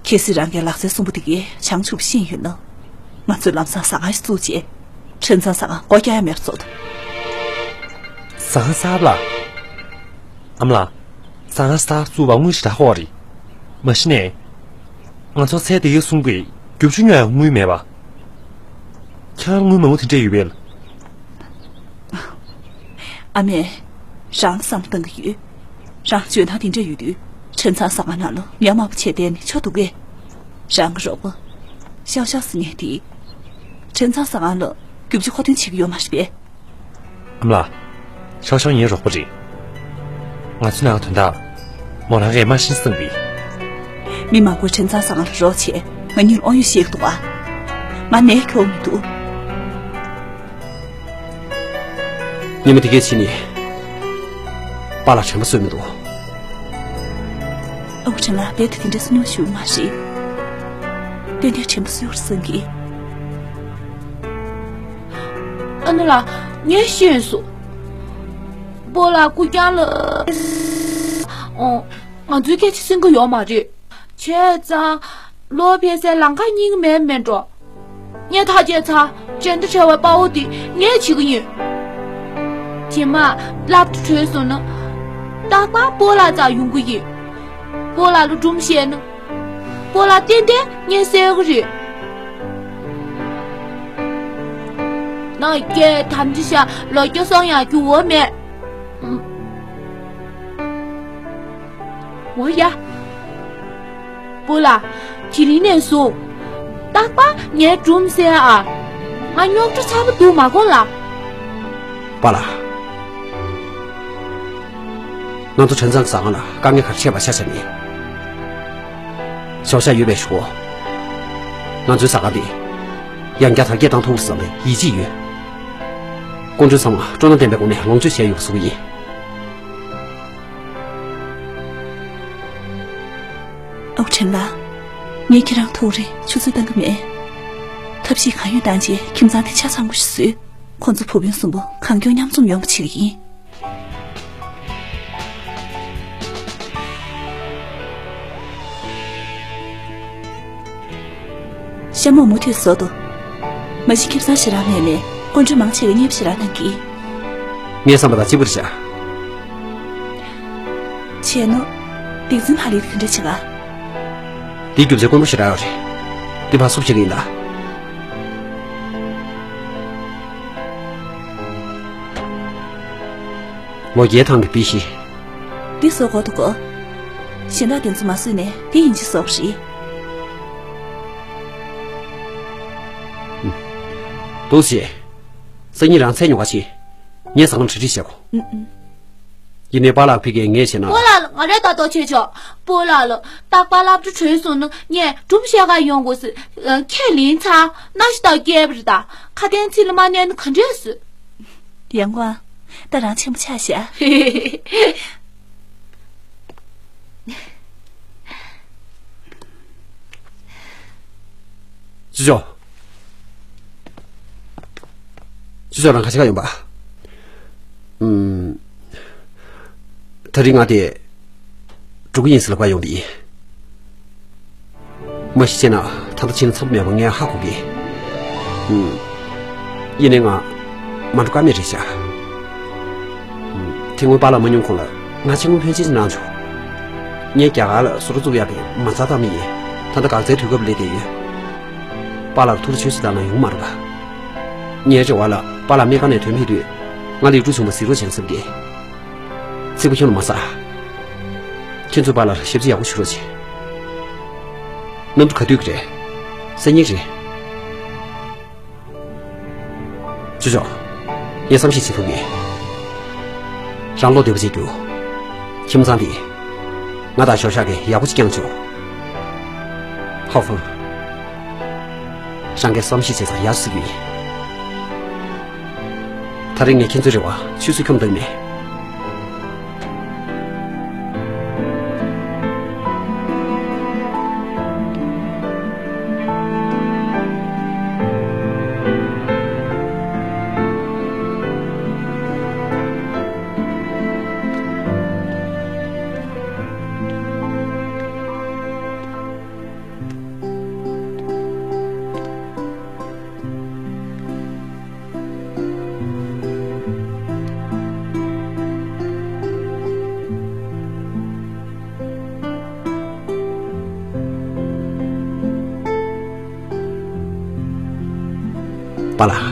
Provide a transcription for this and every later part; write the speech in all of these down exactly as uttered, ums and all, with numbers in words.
གལ་སྲིད་རང་གིས་ལག་རྩལ་གསུམ་པོ་དེ་གའི་བྱང་ཆུབ་ཤེས་ཡོད་ན། ང་ཚོས་ལམ་སང་ཟ་ཁང་ཞིག་བཙུགས་རྗེས། ཁྲེན་ཚང་ཟ་ཁང་སྒོ་རྒྱག་ཡ་མེད་པ་བཟོ་ཐུབ། ཟ་ཁང་གསར་པ་ལ། ཨ་མ་ལགས། ཟ་ཁང་གསར་པ་བཙུགས་པར་དངུལ་ཞེ་དྲག་ཁག་པོ་རེད། མ་གཞི་ནས། ང་ཚོ་ཚལ་དེ་གའི་གསུམ་པོས་རྒྱུ་ཆ་ཉོ་ཡ་དངུལ་མེད་པ། ཁྱེད་རང་དངུལ་མང་པོ་དེ་འདྲ་ཡོད་པས། ཨ་མས། རང་ལ་བསམ་བློ་གཏང་གི་ཡོད། རང་འཇོན་ཐང་དེ་འདྲ་ཡོད་དུས། ཁྲེན་ཚང་ཟ་ཁང་ནང་ལ་ཉམས་དམའ་པོ་བྱས་བསྡད་ནས་ཆོ་འདུག་གས། རང་གི་རོགས་པ། ཤའོ་ཤའོ་ཟེར་མཁན་དེས། ཁྲེན་ཚང་ཟ་ཁང་ལ་རྒྱུ་ཆ་མཁོ་འདོན་བྱེད་ཀྱི་ཡོད་མ་རེད་པས། ཨ་མ་ལགས། ཤའོ་ཤའོ་ངའི་རོགས་པ་རེད། ང་ཚོའི་ནང་གི་དོན་དག་མོ་རང་གིས་མ་ཤེས་བསམ་པས། མི་མང་པོས་ཁྲེན་ཚང་ཟ་ཁང་ལ་རོགས་བྱས། ང་གཉིས་ལ་དབང་ཡོད་བཤད་ཀྱི་འདུག་པ། ང་ནས་ཁྱོག་མི་འདུག་ཉི་མ་དེ་གས་ཕྱིན་ནས། པཱ་ལགས་དྲན་པ་གསོས་མི་འདུག་ཨ་ཁུ་ཁྲེན་ལགས་རྦད་དེ་དེ་འདྲ་བསམ་བློ་ཞུ་མ་རེད། ཏན་ཏན་དྲན་པ་གསོས་པར་བསམ་གི། ཨ་ནུ་ལགས། ངས་ཤེས་སོང་། སྤོ་ལགས་སྐུ་རྐྱང་ལ། ཨོ། ང་ཚོའི་སྐད་ཆ་གསན་གི་ཡོད་མ་རེད། བྱས་ཙང་། ལོ་ཕེབས་སའི་ལམ་ཁ་རྙེད་གི་མེད་མེད་འགྲོ། ངས་ཐག་བཅད་ཚར། འགྲན་ཟླ་བྲལ་བའི་དཔའ་བོ་དེ་ངས་བྱེད་གི་ཡིན། རྗེས་མ་སློབ་གྲྭ་གྲོལ་སོང་ན། རྟག་པར་སྤོ་ལགས་རྩར་ཡོང་གི་ཡིན། སྤོ་ལགས་ལ་སྒྲུང་བཤད་ན། སྤོ་ལགས་ཏན་ཏན་ངས་གསོད་གི་རེད། ནང་སྐད་དམ་ཆི་ཤ་ལོ་སྐྱོ་སོང་ཡང་རྒྱུ་བོ་མེད། འོ་ཡ། སྤོ་ལགས། དེ་རིང་ནས་བཟུང་། རྟག་པར་ངའི་སྒྲུང་གསན་ཨ། ང་རྙོག་དྲ་ཚ་པོ་འདུག་མ་དགོངས་ལ། པཱ་ལགས། ང་ཚོ་ཁྲེན་ཚང་གི་ཟ་ཁང་ལ་དཀའ་ངལ་ག་རེ་འཕྲད་པ་ཆ་བཞག་ནས། ཞའོ་ཤ་ཡོད་པའི་ཧྲུའོ། ང་ཚོའི་ཟ་ཁང་འདི་ཡང་བསྐྱར་དར་རྒྱས་བཏང་ཐུབ་བསམ་པའི་ཡིད་ཆེས་ཡོད། སྐུ་མགྲོན་ཚང་མ་སྤྲོ་སྣང་ལྡན་པའི་སྒོ་ནས་ལོངས་སྤྱོད་བྱས་ཡོད་པ་བཟོ་གི་ཡིན། ཨོ་ཁྲེན་ལགས། ངས་ཁྱེད་རང་ཐུགས་རེ་ཆུ་ཚོད་བཏང་གི་མེད། ཐབས་ཤེས་གང་ཡོད་བཏང་རྗེས་ཁྱིམ་ཚང་དེ་ཆ་ཚང་པོ་ཞིག་བཟོས། ཁོང་ཚོ་བུ་སྤུན་གསུམ་པོ་གང་མགྱོགས་མཉམ་འཛོམས་ཡོང་བ་བྱེད་ཀྱི་ཡིན། ཤ་མོག་མུ་མཐུད་བཟོ་དོ། མ་གཞི་ཁེ་བཟང་ཞེ་དྲག་མེད་ནས་སྐུ་མགྲོན་མང་ཆེ་བས་མཉེས་པོ་ཞེ་དྲག་གནང་གི། ངའི་བསམ་པ་དང་གཅིག་པ་རེད་ཤག་བྱས་ན། སྡིག་འཛིན་ཕ་ལི་དེ་ག་འདྲ་བྱེད་ག་འདི་རྒྱུ་མཚན་དཀོན་པོ་ཞེ་དྲག་ཡོད་རེད། འདི་ཕར་བསུབ་བྱེད་ཀྱི་ཡིན་ད། ལོ་བརྒྱའི་ཐང་གི་དཔེ་གཞི། འདི་བཟོ་དགོས་འདུག་གོ། གཞན་དག་དེ་ཚོ་མ་བཟོས་ནས་དེ་ཡིན་གཅིག་བཟོ་དགོས་རེད། འདུག་སེ། སང་ཉིན་རང་ཚལ་ཉོ་ག་ཕྱིན། ངས་ཟ་ཁང་གྲ་སྒྲིག་བྱེད་དགོས། ཨུ་ཨུ། ཡིན་ནའི་པཱ་ལགས་ཕ་གིར་ངས་བྱས་ན། སྤོ་ལགས་ལ་ང་རས་ལྟ་རྟོག་བྱེད་ཆོག་སྤོ་ལགས་ལ་རྟག་པར་སློབ་གྲྭ་གྲོལ་སོང་ན་ངས་སྒྲུང་བཤད་གར་ཡོང་དགོས་ཟེར། ཁས་ལེན་ཚར། སྣང་ཞིག་དང་སྐྱེས་པ་རེད་ད། ཁ་དན་ཚིག་ལ་མ་གནས་ན་ག་འདྲས་ཟེར། ཡང་ཀོང་། ད་རང་ཆེན་པོ་ཆགས་ཤག་ཅི་ཅོ། ཅི་ཅོ་རང་ཁ་ཤས་ཀ་ཡོང་པ། ཨུམ། ད་རིང་ང་དེ། འགྲོ་གི་ཡིན་ཟེར་ལབ་ག་ཡོང་དེ་ཡིན། མ་གཞི་བྱས་ན་ད་ལྟ་ཕྱིན་ན་འཚམས་པོ་མེད་པ་ངས་ཧ་གོ་གི། ཨུམ། ཡིན་ནའི་ང་། མ་འགྲོ་ཀ་མེད་རེད་ཤག་ཨུམ། དེ་སྔོན་པཱ་ལགས་མ་ཡོང་གོང་ལ་ང་ཕྱི་དངུལ་ཕོན་ཆེ་ཅིག་གནང་བྱུང་། ངས་རྒྱ་གར་ལ་བཟོ་གྲྭ་བཙུགས་ཡག་གི་མ་རྩ་བཏང་མི་ཡིན། ད་ལྟ་འགག་རྩའི་དུས་སྐབས་སླེབས་བསྡད་ཡོད། པཱ་ལགས་ཐུགས་རྗེ་ཆེ་ཞུ་ཟེར་ལབ་ན་ཡོང་མ་རེད་པ། ངའི་རེ་བ་ལ་པཱ་ལགས་སྨན་ཁང་ནས་ཐོན་ཕེབས་དུས་ང་ལ་ཡིག་འབྲུ་བྱུང་བ་གཟིགས་རོགས་བྱས་ན་བསམ་གི། ཚིག་པ་ཁྱོན་ནས་མ་ཟ། ཁྱེད་ཚོས་པཱ་ལགས་ལ་ཞབས་ཕྱི་ཡག་པོ་ཞུ་རོགས་བྱེད། གནམ་གྲུ་ག་དུས་ཀྱི་རེད། སང་ཉིན་རེད། ཅོ་ཅོ། ངས་བསམ་ཤེས་བྱེད་ཐུབ་མེད། རང་བློ་བདེ་པོ་བྱེད་རྒྱུ། ཁྱིམ་ཚང་འདི། ང་དང་ཞའོ་ཤ་གིས་ཡག་པོ་ཅིག་བསྐྱངས་ཆོག་ཧའོ་ཧྥང་། རང་གིས་བསམ་ཤེས་བྱས་ཙང་ཡག་ཟེར་རྒྱུ་ཡིན། ད་རེས་ངས་ཁྱེད་ཚོའི་རེ་བ་ཆུད་ཟོས་འཁྱོངས་འདོད་མེད། པཱ་ལགས།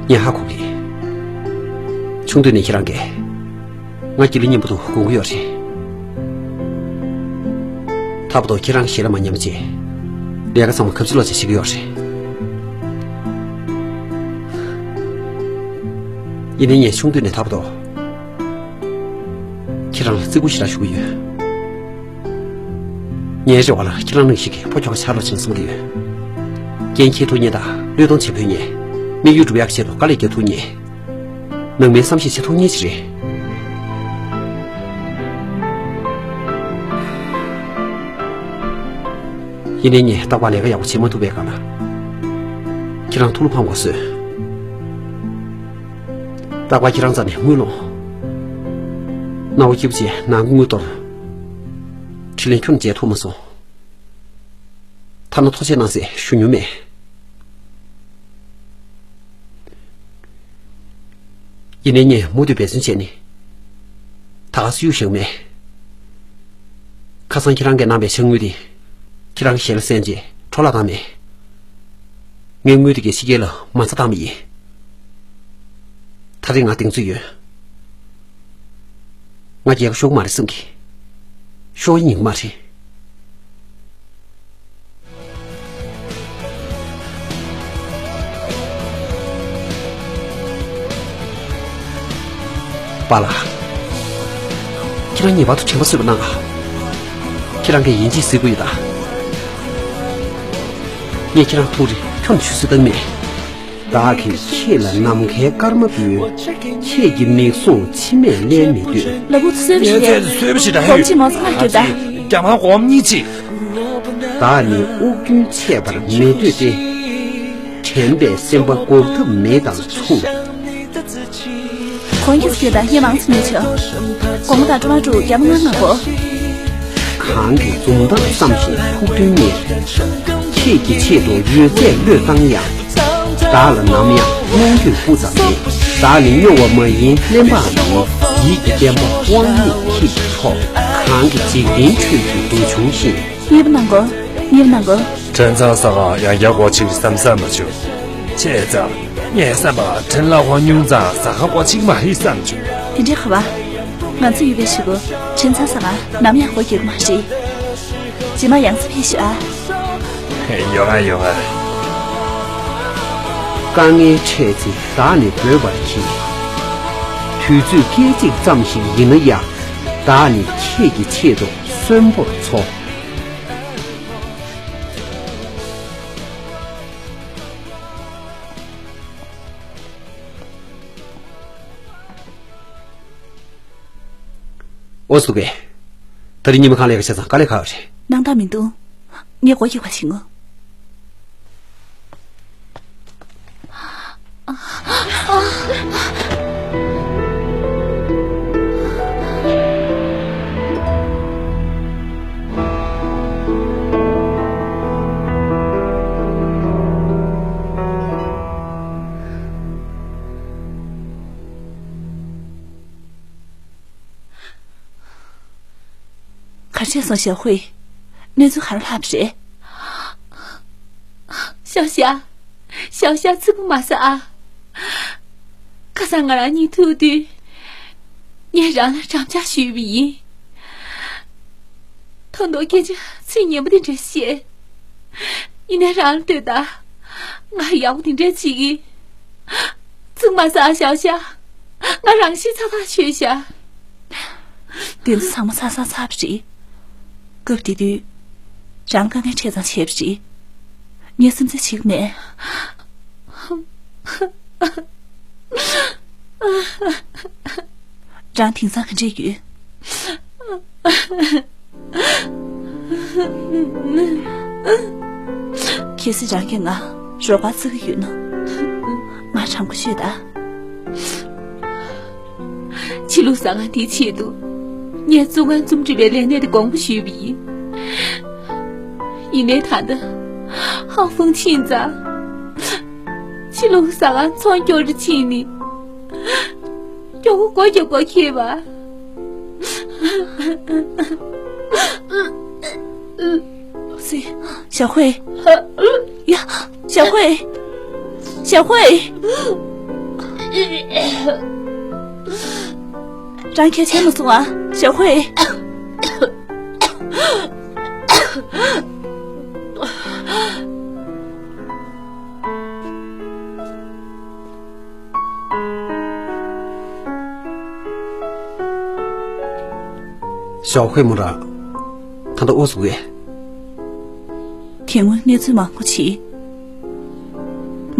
ངས་ཧ་གོ་གི། ཆུང་དུས་ནས་ཁྱེད་རང་གིས་ང་སྐྱིད་ལ་མཉེན་པོ་དང་དགོངས་ཀྱི་ཡོད་རེད། ད་བར་དུ་ཁྱེད་རང་གི་ཞལ་ལ་མ་ཉན་པ་བྱས། ལས་ཀ་ཚང་མ་གབ་ཚིག་ལོག་བྱས་བྱེད་ཀྱི་ཡོད་རེད། ཡིན་ནའི་ངས་ཆུང་དུས་ནས་ད་བར་དུ་ཁྱེད་རང་ལ་བརྩི་བཀུར་ཞེ་དྲག་ཞུ་གི་ཡོད། ངའི་རེ་བ་ལ་ཁྱེད་རང་ནང་བཞིན་གྱི་ཕོ་ཁྱོ་ག་ཆགས་རོགས་བྱུང་བསམ་གྱི་ཡོད། རྐྱེན་འཁྱེར་ཐུབ་མཁན་དང་བློས་གཏོང་བྱེད་ཕོད་མཁན། དམིགས་ཡུལ་འགྲུབ་ཡག་ཆེད་དུ་དཀའ་ལས་རྒྱག་ཐུབ་མཁན། ནང་མིའི་བསམ་ཤེས་བྱེད་ཐུབ་མཁན་ཞིག་རེད། ཡིན་ནའི་ངས་རྟག་པར་ལས་ཀ་ཡག་པོ་བྱེད་མ་ཐུབ་པའི་སྒང་ལ། ཁྱེད་རང་ཐུགས་ལ་ཕངས་པ་བཟོས། རྟག་པར་ཁྱེད་རང་རྩ་ནས་ངུས་ལོང་། རྣ་བ་སྐྱིད་པོ་བྱས་ནང་དངུལ་གཏོར། དྲིན་ལན་ཁྱོན་ནས་འཇལ་ཐུབ་མ་སོང་། ཐ་ན་ཐུགས་རྗེ་གནང་ཟེར་ཞུ་མྱོང་མེད། ཡིན་ནའི་ངས་མུ་མཐུད་འབད་བརྩོན་བྱས་ནས། ད་ག་སུ་ཡུག་བཞག་མེད། ཁ་སང་ཁྱེད་རང་གིས་གནང་པའི་ཕྱག་དངུལ་དེ། ཁྱེད་རང་གི་ཞལ་ལ་གསན་རྗེས་འཕྲོ་བརླག་བཏང་མེད། ངས་དངུལ་དེ་གའི་ཕྱི་རྒྱལ་ལ་མ་རྩ་བཏང་བ་ཡིན། ད་རེས་ང་གདེང་ཚོད་ཡོད། ང་རྒྱལ་ཁ་ཤོར་གི་མ་རེད་བསམ་གི། ཤོར་ཡ་ཉན་གི་མ་རེད། པཱ་ལགས། ཁྱེད་རང་ངེས་པར་དུ་དྲན་པ་གསོས་པ་གནང་ཨ། ཁྱེད་རང་གིས་ཡིན་གཅིག་གཟིགས་དགོས་ཡོད་ད། ངས་ཁྱེད་རང་ཐུགས་རེ་ཁྱོན་ནས་ཆུད་ཟོས་བཏང་མེད། བདག་གིས་ཁྱེད་ལ་ནམ་མཁའི་སྐར་མ་འབུལ། ཁྱེད་ཀྱི་མིག་ཟུང་མཆི་མས་བརླན་མི་འདོད། ལ་བུ་ཚོས་ངས་རེད། ཚེ་ཚོས་པ་ཞིག་འདྲ་གོམ་ཡོད། གཅིག་མང་ཚོགས་ལ་སྐྱོད་ད། རྒྱ་མ་གོམ་གཉིས་གཅིག་བདག་ནི་དབུགས་རྒྱུན་ཆད་པར་མི་འདོད་དེ། དྲན་པའི་སེམས་པ་འགུག་ཐབས་མེ་དང་མཚུངས། གོང་གི་སྐྱོད་དང་ཡེ་མང་སུ་མི་ཆོག་གོང་དང་ཀྲོ་མ་ཀྲུ་རྒྱ་མ་ང་ང་གོ། གང་གི་འཛུམ་མདངས་བསམ་ཞིང་ཐུགས་མཐུན་ཉེར། ཁྱེད་ཀྱི་ཆེད་དུ་ཡོད་ཚད་བློས་བཏང་ཡང་། བདག་ལ་ནམ་ཡང་གནོང་འགྱོད་སྤུ་ཙམ་མེད། བདག་ནི་སྨྱོ་བ་མ་ཡིན་གླེན་པའང་མིན། ཡིད་ཀྱི་བརྟན་པ་དབང་ཡིད་ཁྱེད་ཀྱི་ཕྱོགས། གང་གི་འཇིག་རྟེན་ཁྲོད་ཀྱི་འདོད་ཆུང་ཤིང་། ངེས་པ་གནང་གོ། ངེས་པ་གནང་གོ། ཕྲན་ཚང་ས་ག་ཡང་བསྐྱར་སྒོ་ཕྱིར་བསམ་བསམ་མ་བྱུང་། བྱས་ཙང་ངས་བསམ་པ་ཕྲན་ལ་ཧོ་ཉུང་ཙང་ས་ག་སྒོ་ཕྱིར་མ་ཧི་བསམ་བྱུང་། དེ་འདྲའི་ཁ་བ། ང་ཚོ་ཡོད་པའི་ཞིག་གོ། ཕྲན་ཚང་ས་ག་ནམ་ཡང་སྒོ་རྒྱག་མ་རེད། རྗེས་མ་ཡང་སེ་ཕེབས་ཤོག་ཨ། ཡོང་ང་ཡོང་ང་། དཀའ་ངལ་འཕྲད་ཚེ་བདག་ནི་འབོད་པར་གྱིས། དུས་ཚོད་སྐད་ཅིག་ཙམ་ཞིག་ཡིན་ན་ཡང་། བདག་ནི་ཁྱེད་ཀྱི་ཆེད་དུ་གསོན་པོར་འཚོ། ཨོ་སུ་པེ། ད་རིང་ཉི་མ་གང་ལས་ཀ་བྱས་ཙང་དཀའ་ལས་ཁག་རེད། སྣང་དག་མི་འདུག་ངས་སྒོ་ཡིག་པ་ཞིག་ངོ་། ག་རེ་བྱས་སོང་ཞའོ་ཧུའེ། གནས་ཚུལ་ག་རེ་ལྷག་པ་རེད། ཞའོ་ཞ། ཞའོ་ཞ་ཚིག་པ་མ་ཟ་ཨ། ཁ་སང་ང་རང་གཉིས་ཐུག་དུས། ངས་རང་ལ་འགྲམ་ལྕག་གཞུས་པ་ཡིན། ད་དུང་སྐད་ཆ་ཚིག་ངན་པ་དེ་འདྲ་བཤད། ཡིན་ནའི་རང་ལ་ལྟོས་དང་། ང་ཡག་པོ་དེ་འདྲ་བྱེད་ཀྱི། ཚིག་མ་ཟ་ཨ་ཞའོ་ཞ། ང་རང་ཤི་ཚ་ཐག་ཆོད་ཤག་དེ་ཚོ་ཚང་མ་ཚར་ཚར་ཚར་བ་རེད། སྐབས་དེ་དུས། རང་དཀའ་ངལ་འཕྲད་ཙང་བྱས་པ་རེད། ངས་སེམས་ཚེགས་བྱེད་ཀྱི་མེད། རང་དེང་སང་ག་འདྲས་ཡོད། གལ་སྲིད་རང་གིས་ང་རོགས་པ་བརྩི་གི་ཡོད་ན། ང་དྲང་པོ་ཤོད་ད། ཕྱི་ལུགས་ཟ་ཁང་འདིའི་ཆེད་དུ། ངས་བཙོན་ཁང་རྩོམ་སྒྲིག་པའི་ལས་གནས་དེ་དགོངས་པ་ཞུས་པ་ཡིན། ཡིན་ནའི་ད་ལྟ། ཧའོ་ཧྥུང་ཕྱིན་ཙང་། ཕྱི་ལུགས་ཟ་ཁང་ཚོང་སྐྱོར་རེ་ཕྱིན་ནས། མགྱོགས་པོ་སྒོ་རྒྱག་དགོས་ཁེལ་བ། སི། ཞའོ་ཧུའེ། ཡ། ཞའོ་ཧུའེ། ཞའོ་ཧུའེ། རང་གལ་ཆེན་མ་སོང་ཨ། ཞའོ་ཧུའེ། ཞའོ་ཧུའེ། མོ་རང་ད་ལྟ་དབུགས་སུ་གས། དེ་སྔོན་གནས་ཚུལ་མང་པོ་བྱས།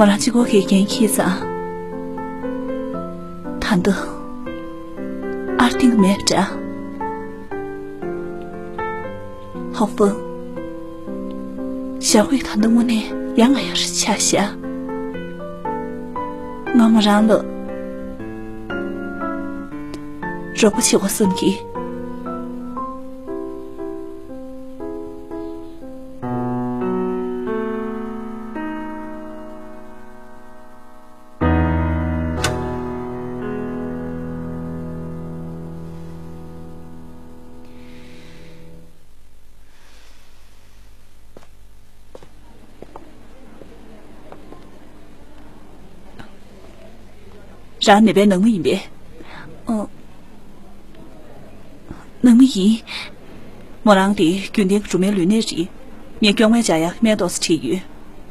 མོ་རང་གཅིག་པོ་གིས་འགན་འཁྱེར་ཙང་། ད་ལྟ་ཨར་ཏིང་མེད་འདྲ། ཧའོ་ཧྥང་། ཞའོ་ཧུའེ་ད་ལྟ་དངོས་གནས་ཡ་ང་ཡ་རུ་ཆགས་ཤག་ང་མོ་རང་ལ་རོགས་པ་བྱེད་དགོས་བསམ་གི། རང་ནད་པའི་ནང་མི་ཡིན་པས། ཨོ། ནང་མི་ཡིན། མོ་རང་དེ་རྒྱུན་ལྡན་གྱི་སྦྲུམ་མའི་ལུས་ནད་རེད། ངས་སྐྱོ་ངལ་འཇགས་ཡག་སྨན་ཏོག་ཙམ་ཁྲིད་ཡོད།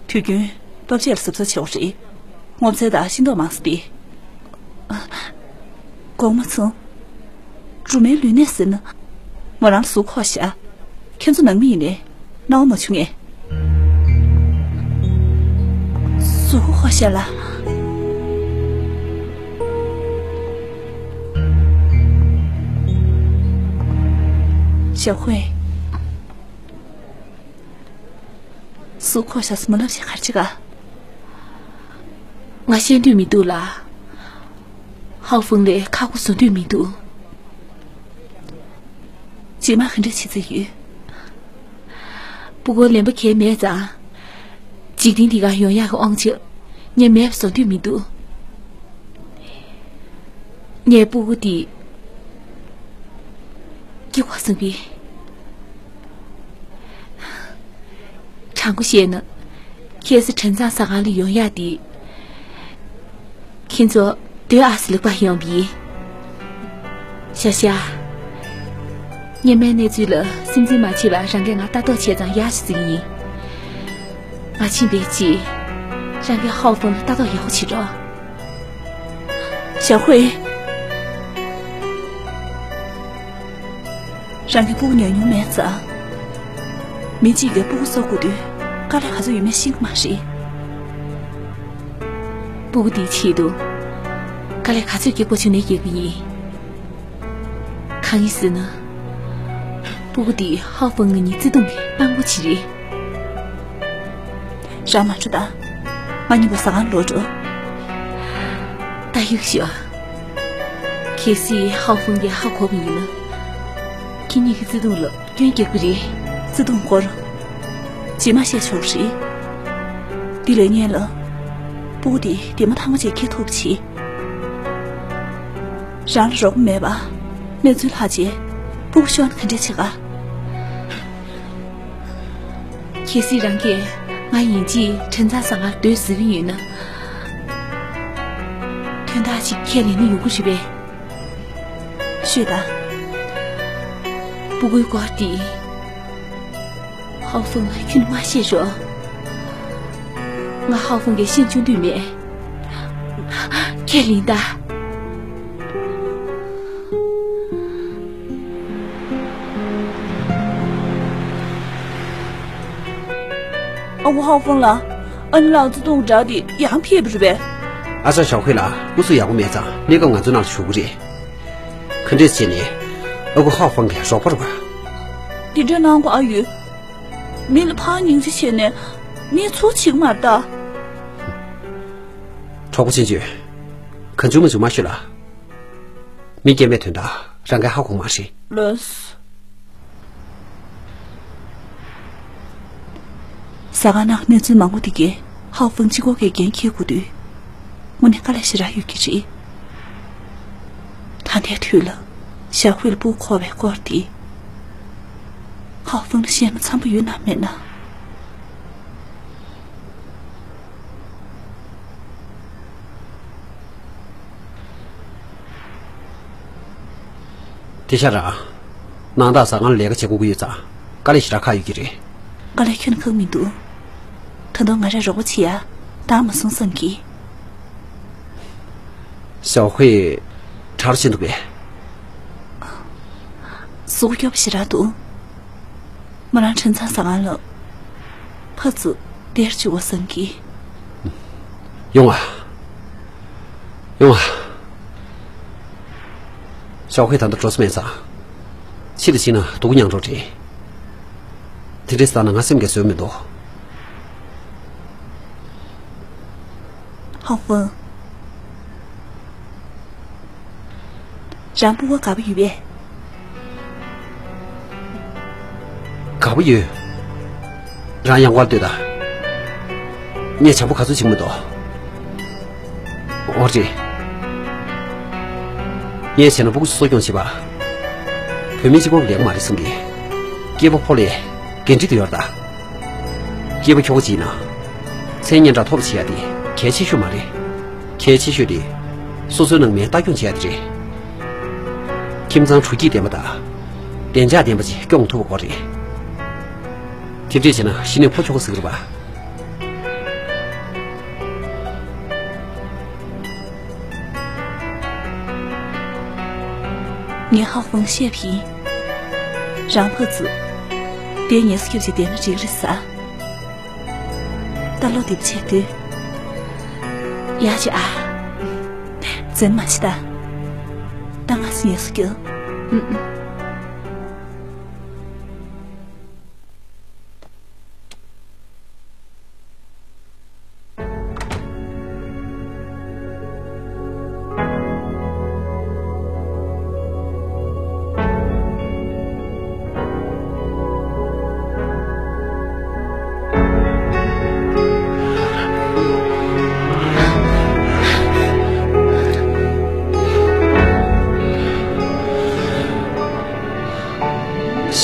དུས་རྒྱུན་སྟོབས་ཆེ་ལ་གཟབ་གཟབ་བྱེད་དགོས་རེད། སྔོ་ཚལ་དང་ཤིང་ཏོག་མང་ཙམ་སྟེར། དགོངས་མ་ཚོམས། སྦྲུམ་མའི་ལུས་ནད་ཟེར་ན། མོ་རང་ལ་ཟུག་ཁོག་ཤག་ཁྱེད་ཚོ་ནང་མི་ཡིན་ནས་སྣང་བ་མ་བྱུང་ངས། ཟུག་ཁོག་ཤག་ལ། ཞའོ་ཧུའེ། ཟུག་ཁོག་ཤག་ཟེར་མ་ལབ་བྱས་ག་རེ་བྱེད་ག་ང་བཤད་འདོད་མི་འདུག་ལ། ཧའོ་ཧྥང་ལ་ཁག་པོ་བཟོ་འདོད་མི་འདུག་རྗེས་མ་ག་འདྲ་བྱེད་རྩིས་ཡོད། སྤུ་གུ་ལེན་པ་གལ་མེད་ཙང་། འཇིག་རྟེན་འདི་གར་ཡོང་ཡག་གི་དབང་ཆ་ངས་མེད་པ་བཟོ་འདོད་མི་འདུག་ངས་སྤུ་གུ་འདི་སྐྱེ་དགོས་བསམ་པས། དྲང་པོ་བཤད་ན། ཁྱེད་ཚོ་དྲན་གཙང་ཟ་ཁང་ལ་ཡོང་ཡག་འདི། ཁྱེད་ཚོ་སྡོད་ཨ་སི་ལུག་པ་ཡོང་བས། ཤ་ཤ། སྔོན་མའི་གནས་ཚུལ་ལ་སེམས་འཛིན་མ་བྱེད་པར་རང་གིས་ང་ལྟ་རྟོག་བྱས་ཙང་ཡག་ཅིག་ཟིན་ཡིན། ང་ཕྱིན་པའི་རྗེས། རང་གིས་ཧའོ་ཧྥང་ལ་ལྟ་རྟོག་ཡག་པོ་བྱེད་རོགས། ཞའོ་ཧུའེ། རང་གི་སྤུ་གུ་ཉོ་མྱོང་མེད་ཙང་། མི་གཅིག་གིས་སྤུ་གུ་གསོ་དགོས་དུས་དཀའ་ལས་ག་ཚོད་ཡོད་མེད་ཤེས་ཀྱི་མ་རེད། སྤུ་གུ་འདིའི་ཆེད་དུ་དཀའ་ལས་ག་ཚོད་རྒྱག་དགོས་བྱུང་ནའི་རྒྱག་གི་ཡིན། གང་ཡིན་ཟེར་ན། སྤུ་གུ་འདིས་ཧའོ་ཧྥང་ང་གཉིས་བརྩེ་དུང་གི་དཔང་པོ་ཅིག་རེད། རང་མ་འགྲོ་ད། ང་གཉིས་པོ་ཟ་ཁང་ལོག་འགྲོ། ད་གཡུག་ཞོག་གལ་སྲིད་ཧའོ་ཧྥང་གིས་ཧ་གོ་བ་ཡིན་ན། ཁྱེད་གཉིས་ཀྱི་བརྩེ་དུང་ལ་སྐྱོན་རྒྱག་གི་རེད། བརྩེ་དུང་སྐོར། རྗེས་མ་བཤད་ཆོག་རེད། འདི་ལས་སྔོན་ལ། སྤུ་གུ་དེ་འདས་མ་ཐག་མ་བྱས་སྐྱེ་ཐུབ་ཅིག་རང་ལ་རོགས་པ་མེད་པ། གནས་ཚུལ་ལྷག་བྱས། སྤུ་གུ་ཤོར་ན་ག་འདྲས་བྱེད་ག་གལ་སྲིད་རང་གིས་ང་ཡིན་གཅིག་དྲན་གཙང་ཟ་ཁང་སྡོད་ཟེར་གྱི་ཡོད་ན། དོན་དག་ཅིག་ཁས་ལེན་ན་ཡོང་གི་རེད་པས། ཤོད་དང་། སྤུ་གུའི་སྐོར་དེ། ཧའོ་ཧྥང་ལ་ཁྱོན་ནས་མ་བཤད་རོགས། ང་ཧའོ་ཧྥང་གིས་ཤེས་བཅུག་འདོད་མེད། ཁས་ལེན་དང་། ཨ་ཁུ་ཧའོ་ཧྥང་ལགས། ཨ་ནེ་ལགས་བརྩེ་དུང་འདྲ་དེ་ཡང་ཕེབས་པ་རེད་པས། ཨ་ཅག་ཞའོ་ཧུའེ་ལགས་སྐུ་གཟུགས་ཡག་པོ་མེད་ཙང་གནས་སྐབས་ང་ཚོའི་ནང་ལ་བཞུགས་ཀྱི་རེད། ག་འདྲས་བྱས་ནས་ཨ་ཁུ་ཧའོ་ཧྥང་གི་རོགས་པ་རེད་པ། དེ་འདྲ་གནང་དགོས་ཨ་ཡོད། མི་ལ་ཕར་སྙིང་རྗེ་བྱས་ནས་མི་ཚུར་བྱེད་ཀྱི་མ་རེད་ད། གྲོགས་པོ་ཆུང་ཆུང་། གང་བྱུང་མང་བྱུང་མ་ཤོད་ལ། མི་སྐྱེ་མེད་དོན་དག་རང་གིས་ཧ་གོ་མ་རེད། ལགས། ཟ་ཁང་ནང་གནས་ཚུལ་མང་པོ་དེ་གས་ཧའོ་ཧྥང་གཅིག་པོ་གིས་འགན་འཁྱེར་དགོས་དུས། དངོས་གནས་དཀའ་ལས་ཞེ་དྲག་ཡོད་ཀྱི་རེད། ད་ལྟའི་དུས་ལ་ཞའོ་ཧུའེ་ལ་སྤུ་གུ་འཁོར་བའི་སྐོར་དེ། ཧའོ་ཧྥང་ལ་བཤད་ན་འཚམས་པོ་ཡོད་ན་མེད་ན། དེ་ཤ་ར། ནང་ད་ཟ་ཁང་ལས་ཀ་བྱེད་དགོས་ཀྱི་ཡོད་ཙང་དཀའ་ལས་ཞེ་དྲག་ཁག་ཡོད་ཀྱི་རེད། དཀའ་ལས་ཁྱོན་ཁག་མི་འདུག་ད་དུང་ང་ར་རོགས་པ་བྱེད་ཡ་དག་མ་སོང་བསམ་གི། ཞའོ་ཧུའེ་གྲྭ་རུ་ཕྱིན་འདུག་པས། གཟུགས་སྐྱོ་པོ་ཞེ་དྲག་འདུག་མོ་རང་ཁྲིན་ཚང་ཟ་ཁང་ལ་ཕར་ཚུར་བསྡད་བཅུག་པ་བསམ་གི། ཡོང་ཨ། ཡོང་ཨ། ཞའོ་ཧུའེ་ད་ལྟ་འགྲོ་ས་མེད་ཙང་། ཕྱི་ལ་ཕྱིན་ན་སྡུག་མྱངས་འགྲོ་རེད། དེ་འདྲའི་ཟ་ན་ང་སེམས་ཀྱི་བཟོད་མི་འདུག་ཧོང་ཧྥང་། རང་སྤུ་གུ་དགའ་པོ་ཡོད་པས། དགའ་པོ་ཡོད། རང་ཡང་བར་སྡོད་ད། ངས་བྱམས་པོ་ག་ཚོད་བྱེད་ཀྱི་མི་འདུག་འོ་རེད། ངས་བྱས་ན་སྤུ་གུ་གསོ་སྐྱོང་བྱེད་པ། བུད་མེད་གཅིག་པོ་ལེགས་མ་རེད་བསམ་གི། སྐྱེས་པ་ཕོ་ལས་འགན་འཁྲི་དེ་ཡོད་རེད་ད། སྐྱེས་པ་ཁྱོ་ག་ཅིག་ཡིན་ན། མཚན་སྙན་གྲགས་མཐོ་པོ་བྱེད་ཡ་དེ་གལ་ཆེ་ཤོས་མ་རེད། གལ་ཆེ་ཤོས་དེ། སོ་སོའི་ནང་མིས་ལྟ་སྐྱོང་བྱེད་ཡ་དེ་རེད། ཁྱིམ་ཚང་དྲོ་སྐྱིད་ལྡན་པ་དང་། བདེ་འཇགས་ལྡན་པ་ཅིག་སྐྱོང་ཐུབ་པ་དགོས་རེད། དེ་འདྲས་བྱས་ན་གཞི་ནས་ཕོ་ཁྱོ་ག་ཟེར་གི་རེད་པ། ངས་ཧ་ཧྥང་བཤད་པ་ཡིན། རང་ཕར་ཚུར་བསྡད་ངལ་གསོ་རྒྱབ་བྱས་བསྡད་ན་འགྲིག་རེད་ཟེར། ད་བློ་བདེ་པོ་བྱས་སྡོད། ཡག་བྱས་ཨ། འཛེམ་མ་བྱེད་ད། ད་ང་ཚོ་ངལ་གསོ་རྒྱབ། ཨུམ་ཨུམ།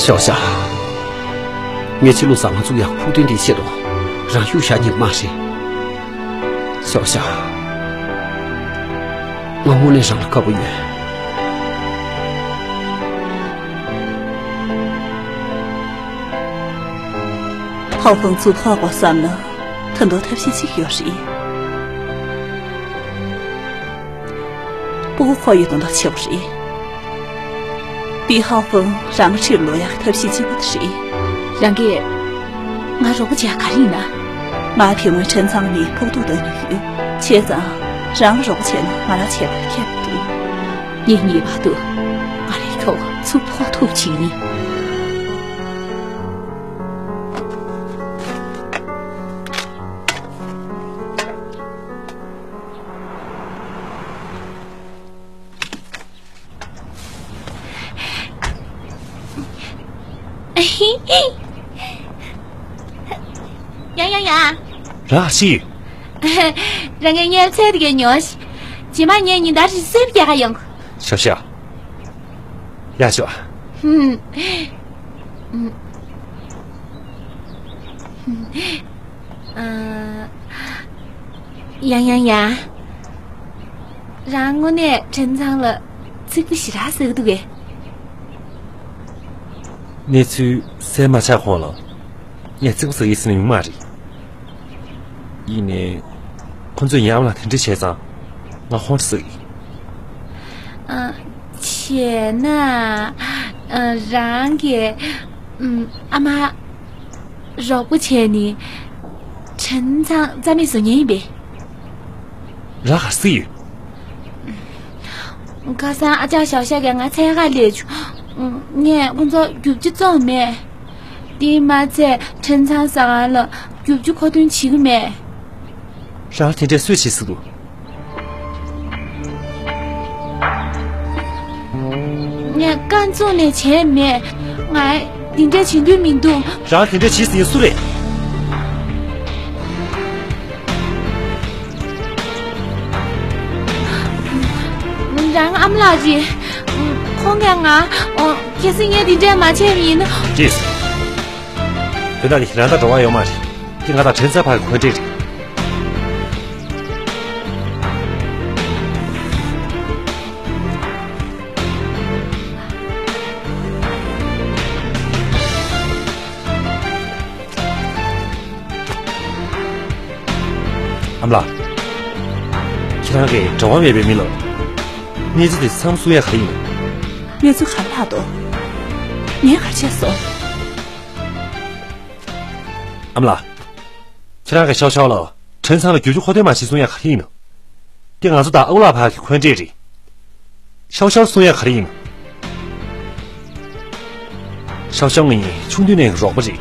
ཞའོ་ཞ། ངས་ཕྱི་ལོགས་ཟ་ཁང་བཙུགས་ཡག་ཕུགས་འདུན་དེའི་ཆེད་དུ་རང་ཤུགས་བཞག་མཁན་མ་རེད། ཞའོ་ཞ། ང་དངོས་གནས་རང་ལ་དགའ་པོ་ཡོད། ཧའོ་ཧྥང་ཚུར་འཕོ་དགོས་བསམ་ན་ད་དུང་ཐབས་ཤེས་གཅིག་ཡོད་རེད། སྤུ་གུ་འཁོར་ཡོད་མདོག་མདོག་བྱེད་པ་རེད། འདི་ཧའོ་ཧྥང་རང་ཁྲིར་ལོག་ཡག་ཐབས་ཤེས་གཅིག་པུ་དེ་རེད། རང་གིས། ང་རོགས་པ་བྱེད་ཡག་ག་རེ་ཡིན་ན། ང་དེ་སྔོན་ཁྲིན་ཚང་ནས་ཕོག་ཐུག་བཏང་མྱོང་ཡོད། བྱས་ཙང་རང་རོགས་པ་བྱས་ན་ང་རང་བྱས་པ་ཁྱད་མི་འདུག་ངས་ངེས་པར་དུ་ང་རའི་ཁྱོ་ག་ཚུར་འཕོ་ཐུབ་བྱེད་ནི། ཡང་ཡང་ཡང་། ར་ཤི། རང་གི་ཉལ་ཚད་དེ་གས་ཉོ་ཤི། རྗེས་མ་ངས་ཉིན་ལྟར་རི་སེབ་རྒྱག་ག་ཡོང་། ཤ་ཤ། ཡ་ཤོ། ཧུམ། ཨ། ཡང་ཡང་ཡང་། རང་དངོས་གནས་ཁྲིན་ཚང་ལ་རྩིག་པ་ཞེ་དྲག་ཟ་གི་འདུག་གས། གནས་ཚུལ་གསལ་མ་ཆགས་གོང་ལ་ངས་རྩིག་པ་ཟ་གི་ཟེར་ནས་ཡོང་མ་རེད། ཡིན་ནའི། ཁོ་ཚོས་ངའི་ཨ་མ་ལགས་དེ་འདྲ་བྱས་ཙང་ང་ཁོང་ཁྲོ་ཟ་གི། ཨ། བྱས་ན། ཨ། རང་གི་ཨ་མ་རོགས་པ་བྱས་ནས་ཁྲིན་ཚང་རྩ་མེད་བཟོ་མཁན་ཡིན་པས། ར་ག་རེ་ཟེར་གྱི་ཡོད། ཁ་སང་ཨ་ཅག་ཞའོ་ཞ་གིས་ང་འཚོལ་ག་སླེབས་བྱུང་། ངས་ཁོ་ཚོ་རྒྱུ་ཆ་བཙོངས་མེད། དེས་མ་ཚད་ཁྲིན་ཚང་ཟ་ཁང་ལ་རྒྱུ་ཆ་མཁོ་འདོན་བྱེད་ཀྱི་མེད། རང་དེ་འདྲ་སུས་བྱེད་སྲིད་དོ། ངས་རྐང་བཙུགས་ནས་བྱས་མེད། ང་འདི་འདྲ་བྱེད་འདོད་མི་འདུག་རང་དེ་འདྲ་བྱེད་སྲིད་མཁན་སུ་རེད། རང་ཨ་མ་ལགས་རེད། ཁོང་གིས་ང་། གལ་སྲིད་ངས་འདི་འདྲ་མ་བྱས་པ་ཡིན་ན། ཅེས། དོན་དག་འདི་རང་དང་འབྲེལ་བ་ཡོད་མ་རེད། འདི་ང་དང་ཁྲིན་ཚང་བར་གྱི་འཁོན་འགྲན་རེད། ལགས། ཁྱེད་རང་གིས་འབྲེལ་བ་མེད་པའི་མི་ལ་གནས་ཚུལ་དེ་ཚང་མ་གསུང་ཡ་ག་རེ་ཡིན་ནམ། གནས་ཚུལ་ག་རེ་ལྷག་འདུག་ངས་ག་རེ་བྱས་སོང་། ཨ་མ་ལགས། ཁྱེད་རང་གིས་ཤའོ་ཤའོ་ལ་ཁྲེན་ཚང་ལ་རྒྱུ་རྒྱུ་མཁོ་འདོན་མ་བྱེད་གསུང་ཡ་ག་རེ་ཡིན་ནམ། འདི་ང་ཚོ་དང་ཨའུ་ལགས་བར་གྱི་འཁོན་འགྲས་རེད། ཤའོ་ཤའོ་གསུང་ཡ་ག་རེ་ཡིན་ནམ། ཤའོ་ཤའོ་ངའི་ཆུང་དུས་ནས་རོགས་པ་རེད།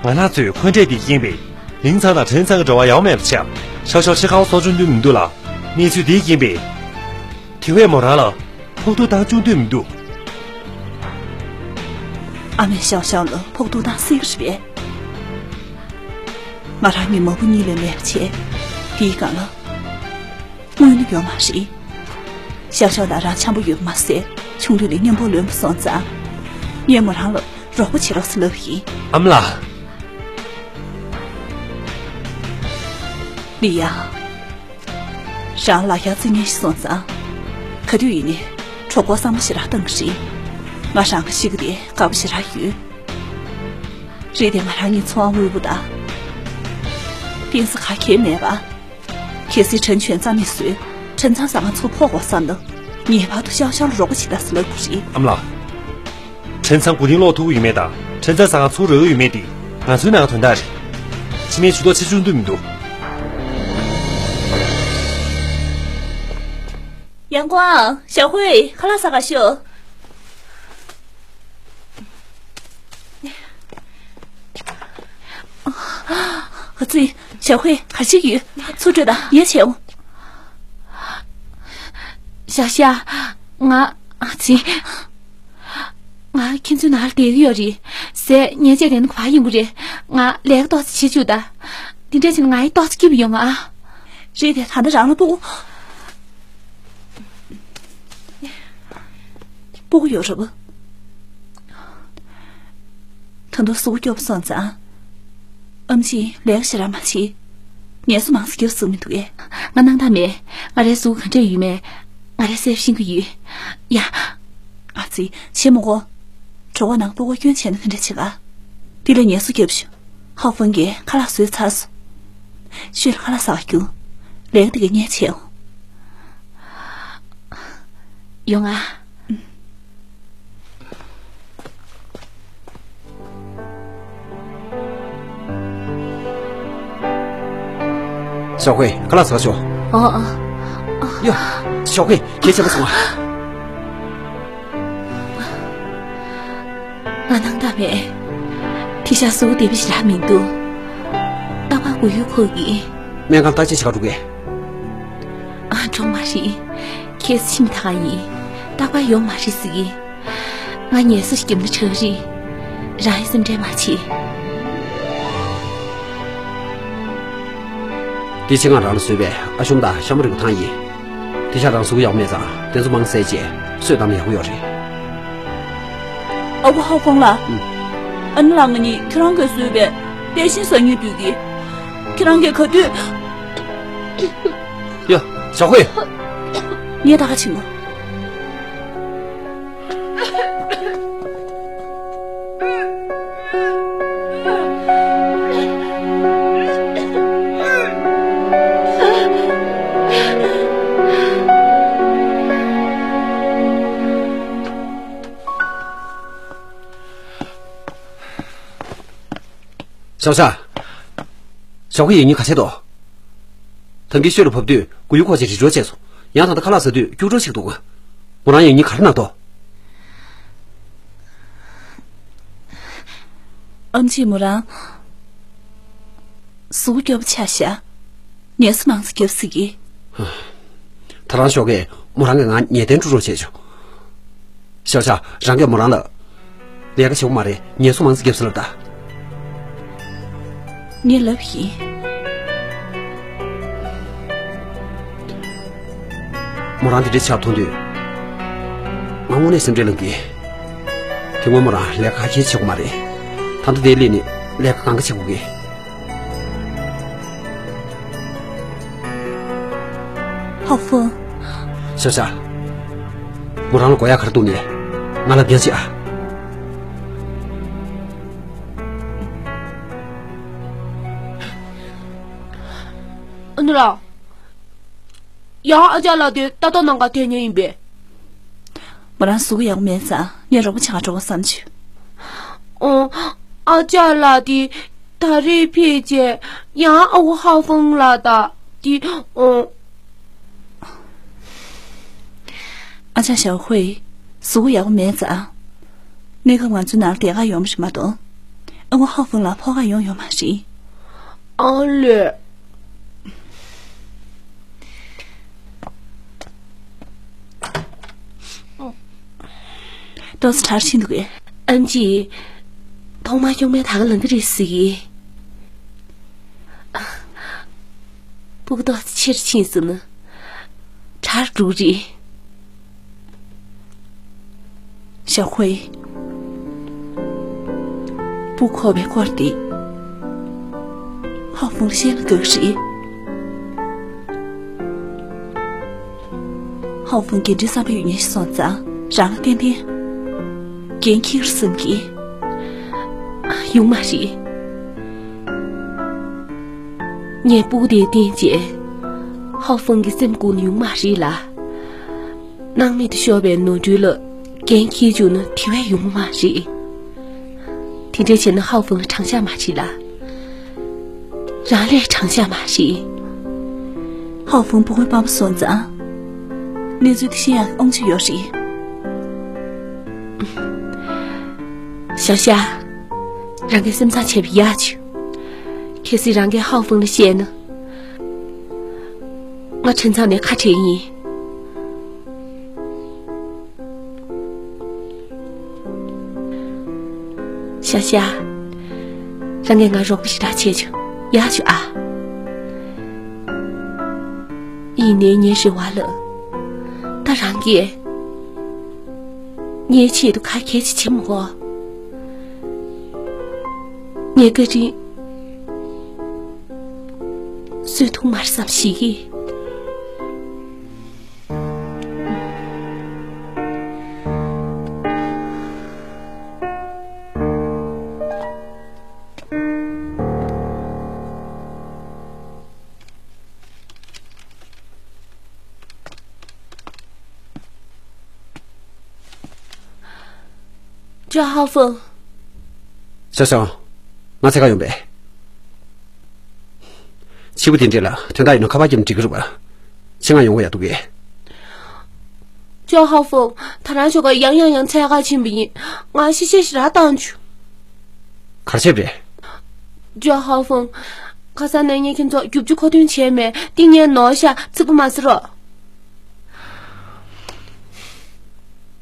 ང་རང་ཚོའི་འཁོན་འགྲས་འདིའི་རྐྱེན་པས་ལིང་ཚང་དང་ཁྲེན་ཚང་གི་འབྲེལ་བ་ཡག་པོ་མེད་པ་ཆགས། ཤའོ་ཤའོ་ཕྱི་ཁ་བ་སོ་ཆུང་དུས་མི་འདུག་ལ། གནས་ཚུལ་འདིའི་རྐྱེན་པས། དེ་བས་མོ་རང་ལ་ཕོག་ཐུག་བཏང་བཅུག་འདོད་མི་འདུག་ཨ་མས་ཤའོ་ཤའོ་ལ་ཕོག་ཐུག་བཏང་སྲིད་ཀྱི་རེད་པས། ང་རང་གཉིས་མ་བུ་གཉིས་ལས་མེད་པ་བྱས། དེའི་སྒང་ལ་དངུལ་ནི་ཡོད་མ་རེད། ཤའོ་ཤའོ་ལགས་རང་འཆམ་པོ་ཡོད་པ་མ་ཟད། ཆུང་དུས་ལས་མཉམ་པོ་ལོན་པ་སོང་ཙང་། ངས་མོ་རང་ལ་རོགས་པ་བྱེད་རོགས་ཟེར་ལབ་པ་ཡིན། ཨ་མ་ལགས། ལི་ཡང་། རང་ལ་ཡ་རྩི་ངན་ཞིག་སོང་ཙང་། ག་དུས་ཡིན་ནའི་གྲོགས་པོ་བསམ་བློ་ཞེ་དྲག་བཏང་གི་རེད། ང་རང་གི་གཤིས་ཀ་དེ་དགའ་པོ་ཞེ་དྲག་ཡོད། རེད་དེ་ང་རང་གཉིས་འཚོ་བ་དངོས་པོ་དང་། བསྟན་ས་ག་གེ་མེད་པ། གལ་སྲིད་ཁྲེན་ཆོན་རྩ་མེད་བཟོས། ཁྲེན་ཚང་ཟ་ཁང་ཚུར་ཕོག་དགོས་བསམ་ན། ངེས་པར་དུ་ཤའོ་ཤའོ་ལ་རོགས་པ་བྱེད་ད་ཟེར་ལབ་དགོས་རེད། ཨ་མ་ལགས། ཁྲེན་ཚང་མགོ་རྟིང་སློག་ཐུབ་ཀྱི་ཡོད་མེད་དང་ཁྲེན་ཚང་ཟ་ཁང་ཚུར་རག་གི་ཡོད་མེད་དེ་ང་ཚོའི་ནང་གི་དོན་དག་རེད། ཕྱི་མའི་ཇུས་གཏོགས་བྱེད་བཅུག་འདོད་མི་འདུག་ཡང་ཀོང་། ཞའོ་ཧུའེ། ཁ་ལག་ཟ་ག་ཤོག་ཨ་ཙི། ཞའོ་ཧུའེ། ག་རེ་བྱེད་ཀྱི་ཡོད། ཚུར་སྤྲོད་དང་། ངས་བྱས་འོང་། ཞའོ་ཞའོ། ང་། ཨ་ཙི། ང་ཁྱེད་ཚོའི་ནང་ལ་བསྡད་ཀྱི་ཡོད་རེད། ཟས་ཉལ་ཆས་དེ་ནི་ག་པར་ཡོང་གི་རེད། ང་ལས་ཀ་ཏོག་ཙམ་བྱེད་བཅུག་ད། དེ་འདྲ་བྱས་ན་ང་ཡི་ཏོག་ཙམ་སྐྱིད་པོ་ཡོང་ཨ། རེད་དེ། ད་ལྟ་རང་ལ་སྤུ་གུ། སྤུ་གུ་ཡོད་རེད་པ། ད་དུང་གཟུགས་སྐྱོ་པོ་སོང་ཙང་། ཨམ་ཆིས་ལས་ཀ་ཞེ་དྲག་མ་བྱེད། ངལ་གསོ་མང་ཙམ་རྒྱབ་ཟེར་གྱི་མི་འདུག་གས། ང་སྣང་དག་མེད། ང་རའི་གཟུགས་ག་འདྲ་ཡོད་མེད་ང་རས་གསལ་པོ་ཤེས་ཀྱི་ཡོད། ཡ། ཨ་ཙི། བྱེད་མི་དགོས། གྲོད་ཁོག་ནང་སྤུ་གུ་སྐྱོན་བྱས་ན་ག་འདྲ་བྱེད་ག། འདི་ལ་ངལ་གསོ་རྒྱབ་ཤོག་ཧའོ་ཧྥང་གིས་ཁ་ལག་བཟོས་ཚར་སོང་། ཤོད། ཁ་ལག་ཟ་ག་རྒྱུགས། ལས་ཀ་དེ་གས་ངས་བྱས་འོང་། ཡོང་ང་། ཞའོ་ཧུའེ། ཁ་ལག་ཟ་ཤོག་ཨ་ཨ། ཡ། ཞའོ་ཧུའེ། གལ་ཆེན་པོ་སོང་ཨ། ང་སྣང་དག་མེད། དེང་སང་གཟུགས་པོ་བདེ་པོ་ཞེ་དྲག་མི་འདུག་རྟག་པར་མགོ་ཡུ་འཁོར་གྱི། སྨན་ཁང་བརྟག་དཔྱད་བྱེད་ག་འགྲོ་གས། ཨ། འགྲོ་མ་རེད། ཁྱེད་ཕྱི་མི་ད་ག་ཡིན། རྟག་པར་ཡོང་མ་རེད་ཟེར་གི། ང་ངལ་གསོ་ཞིག་བརྒྱབ་ན་དྲག་རེད། རང་ཡི་སེམས་ཁྲལ་མ་བྱེད། འདི་ཕྱི་ང་རང་ལ་བཟོས་པའི་ཨ་ཤོམ་དང་ཤ་མོ་རིགས་ཐང་ཡིན། དེང་སང་རང་གཟུགས་ཡག་མེད་ཙང་དེ་ཚོ་མང་བཟས་རྗེས་གསོས་བཏང་ན་ཡག་པོ་ཡོད་རེད། ཨ་ཁུ་ཧའོ་ཧྥང་ལགས། ཨུམ། ཨ་ནེ་ལགས་ང་གཉིས་ཁྱེད་རང་གིས་བཟོས་པའི་དཔལ་ཤིང་ཟ་སྙིང་འདོད་ཀྱི། ཁྱེད་རང་གིས་ག་དུས། ཡ། ཞའོ་ཧུའེ། ངས་ད་ག་ཕྱིན་གོ། ཞའོ་ཞའོ། ཞའོ་ཧུའེ་ཡིན་ནི་ག་བྱེད་དོ། ཐང་གི་ཤོད་ལ་བབས་དུས་གུ་ཡུ་ཁོ་ཆེ་རི་བྲོ་བྱས་སོང་། ཡང་ད་ལྟ་ཁ་ལག་ཟ་དུས་སྐྱུག་བྲོ་ཞིག་འདུག་མོ་རང་ཡིན་ནི་ག་རེ་ན་དོ། ཨམ་ཆི་མོ་རང་གཟུགས་སྐྱོ་པོ་ཆགས་ཤག་ངལ་གསོ་མང་ཙམ་རྒྱབ་ཟེར་གི། ད་རང་ཞོགས་ཀས་མོ་རང་གིས་ང་ཉལ་གདན་དཀྲུག་རོགས་བྱས་ཆོག་ཞའོ་ཞའོ། རང་གིས་མོ་རང་ལ། ལས་ཀ་བྱེད་དགོས་མ་རེད། ངལ་གསོ་མང་ཙམ་རྒྱབ་ཟེར་ལབ་ད། ངས་ལབ་ཡིན། མོ་རང་དེ་འདྲའི་ཆགས་མཐོང་དུས། ང་དངོས་གནས་སེམས་ཁྲལ་ལངས་གི། དེ་སྔོན་མོ་རང་ལས་ཀ་ག་གེ་བྱེད་དགོས་མ་རེད། ད་ལྟ་དེར་སླེབས་ནས་ལས་ཀ་གང་ག་བྱེད་དགོས་གི། ཧའོ་ཧྥང་། ཞའོ་ཞའོ། མོ་རང་ལ་དགོས་ཡག་ག་རེ་འདུག་ནས། ང་ལ་བརྒྱ་བྱེད་ཨ། ཨ་ནུ་ལགས། ཡང་ཨ་ཅག་ལགས་དེ་ལྟ་རྟོག་གནང་ག་ཐད་མཁན་ཡིན་པས། མོ་རང་གཟུགས་ཡག་པོ་མེད་ཙང་ངས་རོགས་པ་བྱེད་ག་འགྲོ་དགོས་བསམ་བྱུང་། ཨོ། ཨ་ཅག་ལགས་དེ་ད་རེས་ཕེབས་རྗེས་ཡང་ཨ་ཁུ་ཧྭ་ཧྥང་ལགས་དང་དེ། ཨོ། ཨ་ཅག་ཞའོ་ཧུའེ། གཟུགས་པོ་ཡག་པོ་མེད་ཙང་། གནས་སྐབས་ང་ཚོའི་ནང་ལ་བསྡད་ག་ཡོང་བ་ཞིག་མ་གཏོགས། ཨ་ཁུ་ཧྭ་ཧྥང་ལགས་ཕོག་ག་ཡོང་ཡོད་མ་རེད། ཨ་ལས། ཏོག་ཙམ་གྲང་ཕྱིན་འདུག་གས། ཨེམ་ཆི། ཐོག་མར་གཡོག་མོས་ད་ག་ལང་གི་རེད་ཟེར་གི། སྤུ་གུ་ཏོག་ཙམ་ཆེར་ཕྱིན་སོང་ན། གྲང་འགྲོ་གི་རེད། ཞའོ་ཧུའེ། སྤུ་གུ་ཁོག་པའི་སྐོར་དེ། ཧྭ་ཧྥང་ལ་བཤད་ན་དགའ་གི་རེད། ཧྭ་ཧྥང་འགན་འཁྲི་གཙང་མ་ཡོད་མཁན་ཞིག་སོང་ཙང་རང་ལ་ཏན་ཏན་འགན་འཁྱེར་བསམ་གི། ཡོང་མ་རེད། ངས་སྤུ་གུ་དེ་བསྟན་རྗེས། ཧྭ་ཧྥང་གི་སེམས་བཀུག་ནས་ཡོང་མ་རེད་ལ། སྣང་མེད་དུ་ཤོར་བའི་ནོར་འཁྲུལ་ལ་འགན་འཁྱེར་བཅུག་ན་དེ་བས་ཡོང་མ་རེད། དེ་འདྲ་བྱས་ན་ཧྭ་ཧྥང་ལ་དྲང་བཞག་མ་བྱེད་ལ། རང་ལས་དྲང་བཞག་མ་བྱེད། ཧྭ་ཧྥང་སྤུ་གུ་དཔའ་མོ་སོང་ཙང་། གནས་ཚུལ་དེ་ཤེས་ཡག་དབང་ཆ་ཡོད་རེད། ཞའོ་ཞའོ། རང་གིས་སེམས་བཟང་བྱས་པ་ཡག་བྱུང་། གལ་སྲིད་རང་གིས་ཧྭ་ཧྥང་ལ་བཤད་ན། ང་ཁྲིམས་ཚང་ནས་ཁ་བྲལ་ཡིན། ཞའོ་ཞའོ། རང་གིས་ང་རོགས་པ་ཞེ་དྲག་བྱས་བྱུང་། ཡག་བྱུང་ཨ། ཡིན་ནའི་ངའི་རེ་བ་ལ། ད་རང་གིས་ངའི་ཆེད་དུ་ག་གལ་ཆེ་བྱེད་མི་དགོས། ངའི་བཀའ་དྲིན་གསོས་ཐུབ་མ་རེད་བསམ་ཞིག་གིས། ཅོ་ཧྭ་ཧྥང་། ཞའོ་ཞའོ། ང་འཚོལ་ག་ཡོང་པས། ཕྱུ་པ་དེ་འདྲས་ལ་དོན་དག་ཡོད་ན་ཁ་པར་བརྒྱབ་ན་འགྲིག་གི་རེད་པ། ཁྱེད་ང་ཡོང་དགོས་ཡག་འདུག་གས། ཅོ་ཧྭ་ཧྥང་། ད་རང་ཞོགས་ཀ་ཡང་ཡང་ཡང་འཚོལ་ག་ཕྱིན་པ་ཡིན། ང་ཤི་ཤེས་ཞེ་དྲག་བཏང་བྱུང་། ག་རེ་བྱས་པ་རེད། ཅོ་ཧྭ་ཧྥང་། ཁ་སང་ནས་ངས་ཁྱེད་ཚོ་རྒྱུག་ཆུ་མཁོ་འདོན་བྱས་མེད། འདི་ངས་ནོར་ཤག་ཚིག་པ་མ་ཟེར་རོགས།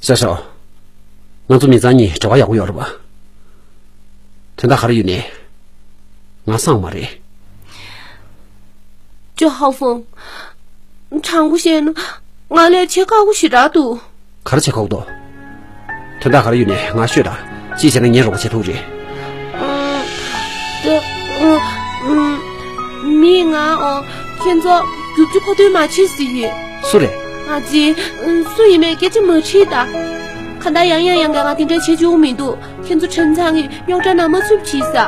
ཞའོ་ཞའོ། ང་ཚོ་མི་ཚང་གཉིས་འབྲེལ་བ་ཡག་པོ་ཡོད་རེད་པ། དོན་དག་ག་རེ་ཡོད་ནའི། ང་སངས་མ་རེད། ཅོ་ཧྭ་ཧྥང་། དྲང་པོ་བཤད་ན་ང་ལས་བྱེད་ཁག་པོ་ཞེ་དྲག་འདུག་ག་རེ་བྱེད་ཁག་པོ་འདུག་དོན་དག་ག་རེ་ཡོད་ནའི་ང་ཤོད་དང་། ཅི་བྱས་ན་ངས་རོགས་པ་བྱེད་ཐུབ་རེད། ཨ། ད། ཨ། ཨ། མི་ང་། ཨོ། ཁྱེད་ཚོ་རྒྱུག་ཆུ་མཁོ་འདོན་མ་བྱེད་ཟེར་ཡོད། སུ་རེད། ང་ཚོས། ཨ། སུ་ཡིན་མིན་སྐད་ཆ་མ་དྲིས་དང་། གང་ལྟར་ཡང་ཡང་ཡང་བསྐྱར་ང་དེ་འདྲ་བྱེད་བཅུག་མི་འདུག་ཁྱེད་ཚོ་ཁྲིམས་ཚང་གིས་རྙོག་དྲ་ནང་མ་ཚུད་པ་བྱེད་ས།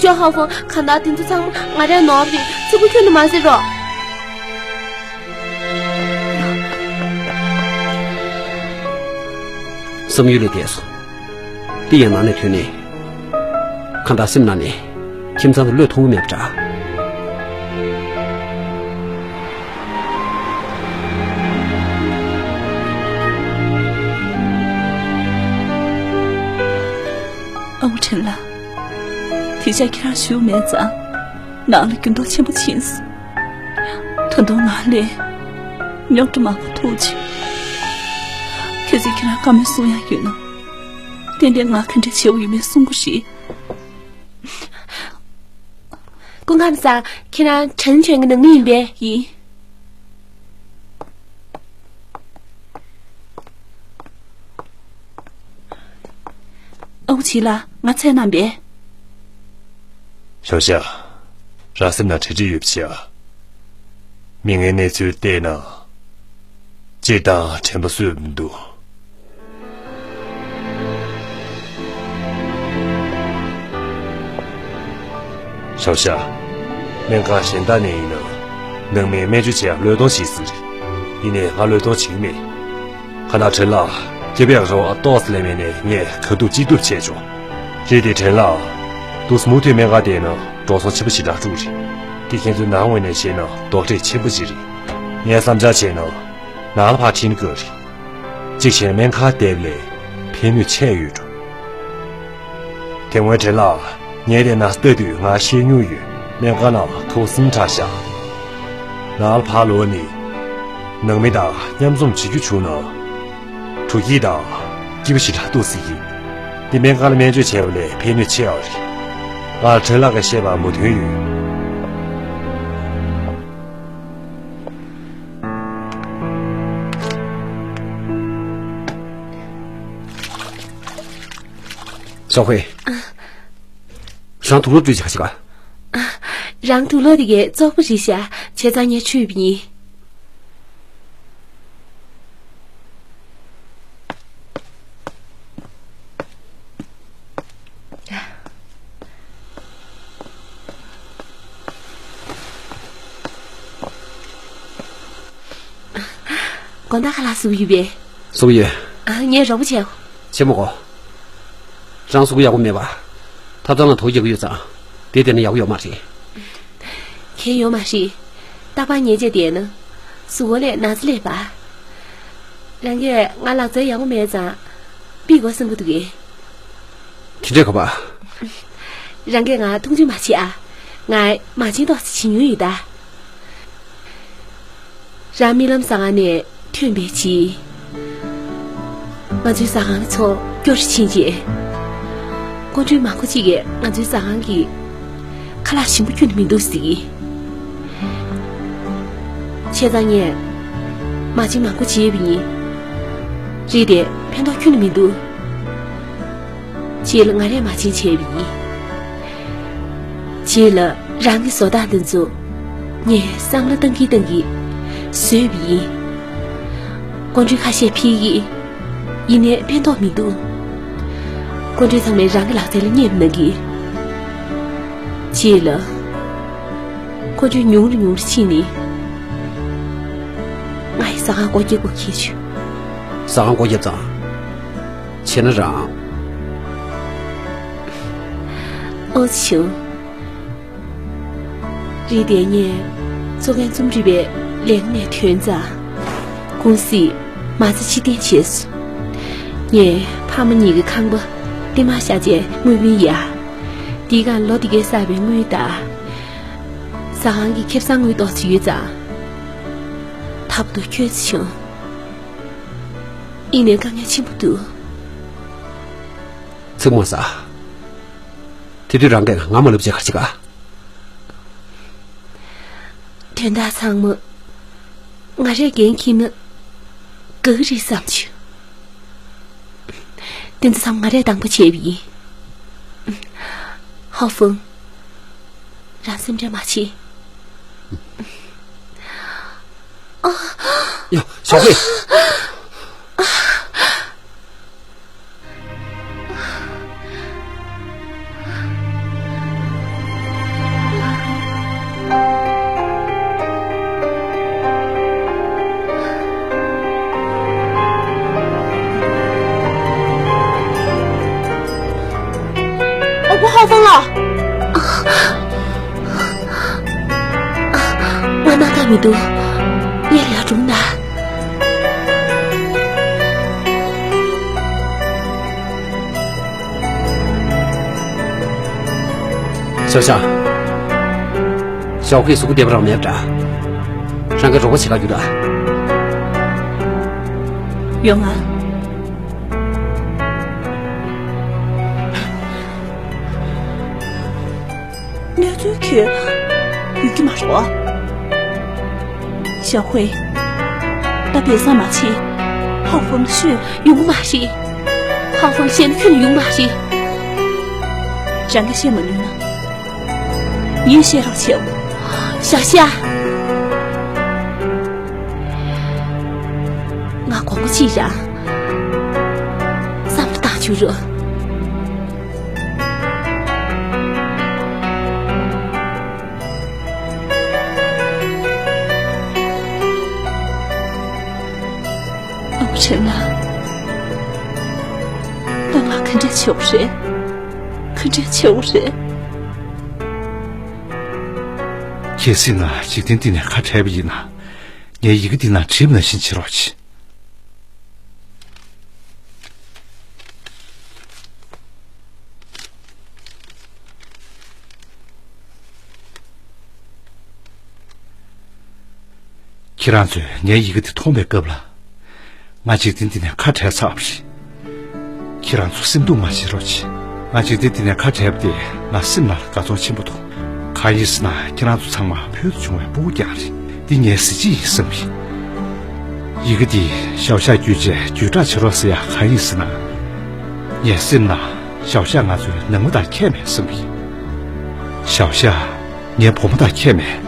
ཅོ་ཧྭ་ཧྥང་། གང་ལྟར་དེ་ཚོ་ཚང་མ་ང་རའི་ནོར་བུ་རེད། ཚིག་པ་ཁྱོན་ནས་མ་ཟེར་རོགས། བསམ་ཡུལ་ལས་འདས་སོང་། འདི་ཡང་ནང་ནས་ཐོན་ནས། གང་ལྟར་སེམས་ནང་ནས་ཁྱིམ་ཚང་དུ་བློས་ཐོངས་ཀྱི་མེད་པ་འདྲ། ཨ་ཁུ་ཁྲིན་ལགས། དེ་ཆ་ཁྱེད་རང་བཞུགས་མེད་ཙང་། ནང་ལ་འགྱུར་ལྡོག་ཆེན་པོ་ཕྱིན་སོང་། ད་དུང་ང་ལ་རྙོག་དྲ་མང་པོ་ཐུག་བྱུང་། གལ་སྲིད་ཁྱེད་རང་བཀའ་མོལ་གསུང་ཡག་ཡོད་ན། ཏན་ཏན་ང་ག་འདྲ་བྱེད་དགོས་ཡོད་མེད་གསུང་དགོས་རེད། སྐུ་ཁམས་བཟང་། ཁྱེད་རང་ཁྲེན་ཆོན་གྱི་ནང་མི་ཡིན་པས། ཡིན། ཨའུ་ཆི་ལགས། ང་འཚོལ་གནང་པས། ཞའོ་ཞའོ། རང་སེམས་ནང་གྲ་སྒྲིག་ཡོད་པ་བྱས་ཨ། མི་ངན་གནས་ཚུལ་བལྟས་ན། སྤྱིར་བཏང་དྲན་པ་གསོས་མི་འདུག་ཞའོ་ཞའོ། སྨན་ཁང་གཞན་དག་ནས་ཡིན་ན། ནང་མིས་སྨན་བཅོས་བྱེད་ཡག་བློས་གཏོང་བྱེད་སྲིད་རེད། ཡིན་ནའི་ང་བློས་གཏོང་བྱེད་མེད། ཁ་ན་ཁྲེན་ལགས་སྐྱབས་ཡག་རོགས་ཨ་ཏོག་ཙམ་ལས་མེད་ནས་ངས་ག་ཐུབ་ཅི་ཐུབ་བྱས་ཆོག་རེད་དེ་ཁྲེན་ལགས། དུས་མུ་མཐུད་སྨན་ཁང་དེ་ནང་འགྲོ་སོང་ཆེན་པོ་ཞེ་དྲག་འགྲོ་གི་རེད། དེ་ཁྱེད་ཚོའི་ནང་ངོས་ནས་བཤད་ན་དོགས་འདྲི་ཆེན་པོ་ཞིག་རེད། ངས་བསམ་འཆར་བྱས་ན། ནང་ལ་ཕར་ཁྲིད་ན་དགོས་རེད། གཅིག་བྱས་ན་སྨན་ཁང་དེབ་ལས་ཕན་ནུས་ཆེ་ཡོད་འགྲོ། དེ་སྔོན་ཁྲེན་ལགས་ངས་དེ་ན་ལྟ་དུས་ང་ཤེས་མྱོང་ཡོད། སྨན་ཁང་ནང་ཁོ་སིང་དྲག་ཤག་ནང་ལ་ཕར་ལོག་ནས་ནང་མི་དང་མཉམ་འཛོམས་བྱེད་རྒྱུ་བྱུང་ན། དྲོ་སྐྱིད་དང་སྐྱིད་པོ་ཞེ་དྲག་འདུག་ཟེར་གི། འདི་སྨན་ཁང་ལ་སྨན་བཅོས་བྱས་པ་ལས་ཕན་ནུས་ཆེ་བ་རེད། ང་ཁྲེན་ལགས་ཀྱིས་བཤད་པ་མོས་མཐུན་ཡོད། ཞའོ་ཧུའེ། རང་དུག་ལོག་བཀྲུས་བྱ་ཞིག་ག་རང་དུག་ལོག་དེ་གའི་བཙོག་པོ་རེད་ཤག་བྱས་ཙང་ངས་བཀྲུས་པ་ཡིན། དགོང་དག་ཁ་ལག་བཟོ་གི་ཡོད་པས། བཟོ་གི་ཡོད། ཨ། ངས་རོགས་པ་བྱས། བྱེད་མི་དགོས། རང་གཟུགས་པོ་ཡག་པོ་མེད་པ། ཐབ་ཚང་ལ་དོ་རྒྱག་གི་ཡོད་ཙང་། དེ་བསྡད་ན་ཡག་པོ་ཡོད་མ་རེད། གལ་ཡོད་མ་རེད། རྟག་པར་ཉལ་བྱས་བསྡད་ན། གཟུགས་པོ་ལ་ན་ཚ་སླེབས་པ། རང་གིས་ང་ལག་རྩལ་ཡག་པོ་མེད་ཙང་། ཕུད་དགོས་བསམ་གྱི་འདུག་གས། དེ་འདྲས་ག་པ། རང་གིས་ང་མཐོང་ཆུང་མ་བྱེད་ཨ། ང་མ་བྱན་ཏོག་ཙམ་བྱེད་མྱོང་ཡོད་ད། རང་རྨི་ལམ་ཟ་ཁང་ནས་ཐོན་པའི་རྗེས། ང་ཚོའི་ཟ་ཁང་གི་ཚོགས་སྐྱོ་རུ་ཕྱིན་རྗེས། སྐུ་མགྲོན་མང་པོ་ཅིག་གིས་ང་ཚོའི་ཟ་ཁང་གི་ཁ་ལག་ཞིམ་པོ་ཁྱོན་ནས་མི་འདུག་ཟེར་གི། བྱས་ཙང་ངས་མ་བྱན་མང་པོ་བྱས་པ་ཡིན། རེད་དེ་ཕན་ཐོགས་ཁྱོན་ནས་མི་འདུག་རྗེས་ལ་ང་རས་མ་བྱན་བྱས་པ་ཡིན། རྗེས་ལ་རང་གི་བཟོ་སྟངས་འདི་ཚོ་ངས་བསམ་བློ་བཏང་གིན་བཏང་གིན་བཟོས་པ་ཡིན། སྐུ་མགྲོན་ཁ་ཤས་ཕེབས་ཀྱི། ཡིན་ནའི་ཕན་ཐོགས་མི་འདུག་སྐུ་མགྲོན་ཚང་མས་རང་གི་ལག་རྩལ་ལ་མཉེས་པ་གནང་གི། རྗེས་ལ། སྐུ་མགྲོན་ཉུང་རུ་ཉུང་རུ་ཕྱིན་ནས། ང་ཡི་ཟ་ཁང་སྒོ་རྒྱག་དགོས་ཁེལ་བྱུང་། ཟ་ཁང་སྒོ་བརྒྱབ་ཙང་། བྱས་ན་རང་། ཨོ་ཆུང་། རེད་དེ་ངས་གཙོ་རྒན་རྩོམ་སྒྲིག་པའི་ལས་ཁུངས་ནས་ཐོན་ཙང་། ཀུང་སི་མ་རྩ་ཕྱིར་འཐེན་བྱས་སོང་། ངས་ཕ་མ་གཉིས་ཀྱི་ཁང་པ་ལྟེ་མ་ཤ་ཅའི་དངུལ་བུན་ཡ། འདིའི་སྒང་ལོ་འདི་གའི་བསགས་པའི་དངུལ་དང་། ཟ་ཁང་གི་ཁེ་བཟང་དངུལ་ཏོག་ཙམ་ཡོད་ཙང་། ཐབས་སྡུག་ཁྱོད་ཚོ་བྱུང་། ཡིན་ནའི་དཀའ་ངལ་ཆེན་པོ་འདུག་ཚིག་མ་ཟ། དེ་དུས་རང་གིས་ང་མ་ལབ་བྱས་ག་རེ་བྱེད་ག་དོན་དག་ཚང་མ་ང་རས་འགན་འཁྱེར་ན་དགའ་གི་རེད་བསམ་བྱུང་། དེ་ཚོ་ཚང་མ་ང་རས་དང་པོ་བྱས་པ་ཡིན། ཧའོ་ཧྥང་། རང་སེམས་ཁྲལ་མ་བྱེད། ཡ། ཞའོ་ཧུའེ། ཨ་ཁུ་ཧའོ་ཧྥང་ལགས། ང་སྣང་དག་མི་འདུག་ངས་ལས་ཀ་སྒྲུབ་ན། ཞའོ་ཞང་། ཞའོ་ཧུའེ་གཟུགས་པོ་བདེ་པོ་རང་མེད་པ་འདྲ། རང་གིས་རོགས་པ་བྱེད་ག་རྒྱུགས་དང་། ཡོང་ང་། གནས་ཚུལ་ཁྱོད་ཡོད་ཀྱི་མ་རེད་པ། ཞའོ་ཧུའེ། ད་བེ་སང་མ་བྱེད། ཧའོ་ཧྥང་ཤོད། ཡོང་གི་མ་རེད། ཧའོ་ཧྥང་ཤེས་ན་ཁྱོན་ནས་ཡོང་གི་མ་རེད། རང་གིས་བཤད་མ་ནུས་ན། ངས་བཤད་རོགས་བྱེད། ཞའོ་ཞང་། ང་དགོངས་པ་ཅིག་རང་བསམ་བློ་བཏང་བཅུག་རོགས། དྲན་ན། ད་ང་ག་འདྲ་བྱེད་དགོས་རེད། ག་འདྲ་བྱེད་དགོས་རེད། གལ་སྲིད་ང་འཇིག་རྟེན་འདི་ནས་ཁ་བྲལ་བ་ཡིན་ན། ངའི་ཡི་གེ་འདི་ནང་བྲིས་པ་ནང་བཞིན་བྱེད་རོགས་གྱིས། ཁྱེད་རང་ཚོས་ངའི་ཡི་གེ་འདི་མཐོང་བའི་སྐབས་ལ། ང་འཇིག་རྟེན་འདི་ནས་ཁ་བྲལ་ཚར་བ་རེད། ཁྱེད་རང་ཚོ་སེམས་སྡུག་མ་བྱེད་རོགས་གྱིས། ང་འཇིག་རྟེན་འདི་ནས་ཁ་བྲལ་བ་དེ་ང་སེམས་ནང་ལ་དགའ་ཚོར་ཆེན་པོ་འདུག་གང་ཡིན་ཟེར་ན་ཁྱེད་རང་ཚོ་ཚང་མ་བོད་དུ་བྱུང་བའི་སྤུ་གུ་རྐྱང་རེད། འདི་ངའི་གཟི་བརྗིད་ཡིན་བསམ་གྱི། ཡི་གེ་འདི་ཞའོ་ཤ་བརྒྱུད་བྱས་བརྒྱུད་བསྒྲགས་བྱེད་རོགས་ཟེར་ཡ་གང་ཡིན་ཟེར་ན། ངའི་སེམས་ནང་ཞའོ་ཤ་ང་ཚོའི་ནང་མི་དང་ཁྱད་མེད་བསམ་གྱི། ཞའོ་ཤ། ངའི་བུ་མོ་དང་ཁྱད་མེད།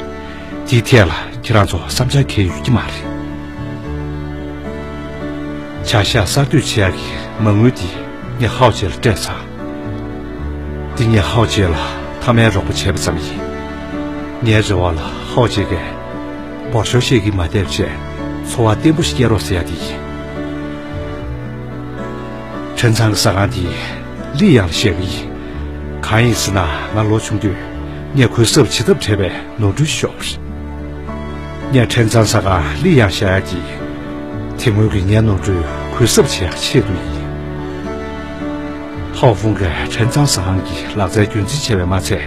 དེའི་ཐད་ལ་ཁྱེད་རང་ཚོ་བསམ་འཆར་གང་ཡོད་ཀྱི་མ་རེད། བྱ་གཞག་གསར་གཏོད་བྱེད་ཡག་གི་མ་དངུལ་འདི་ངས་ཧའོ་ཅེ་ལ་སྤྲད་ཚར། འདི་ངས་ཧའོ་ཅེ་ལ་མཐའ་མའི་རོགས་པ་བྱས་པ་ཙམ་ཡིན། ངའི་རེ་བ་ལ་ཧའོ་ཅེ་གིས་འབོར་ཤོག་ཤེད་ཀྱིས་མ་བསྡད་བྱས་འཚོ་བ་བརྟན་པོ་ཞིག་སྐྱེལ་རོགས་ཟེར་ཡག་དེ་ཡིན། ཁྲེན་ཚང་གི་ཟ་ཁང་དེ་ལི་ཡང་ལ་བཤད་ཀྱི་ཡིན། གང་ཡིན་ཟེར་ན་ང་ལོ་ཆུང་དུས་ངས་གུས་ཞབས་བྱེད་ཐབས་བྲལ་བའི་ནོར་འཁྲུལ་ཞིག་ཤོར་བ་རེད། ངས་ཁྲེན་ཚང་ཟ་ཁང་ལི་ཡང་བཞག་ཡག་གི་དེ་སྔོན་གྱི་ངའི་ནོར་འཁྲུལ་གུས་ཞབས་བྱེད་ཡག་ཆེད་དུ་ཡིན། ཧའོ་ཧྥུང་གིས་ཁྲེན་ཚང་ཟ་ཁང་གི་ལག་རྩལ་རྒྱུན་འཛིན་བྱས་པས་མ་ཚད།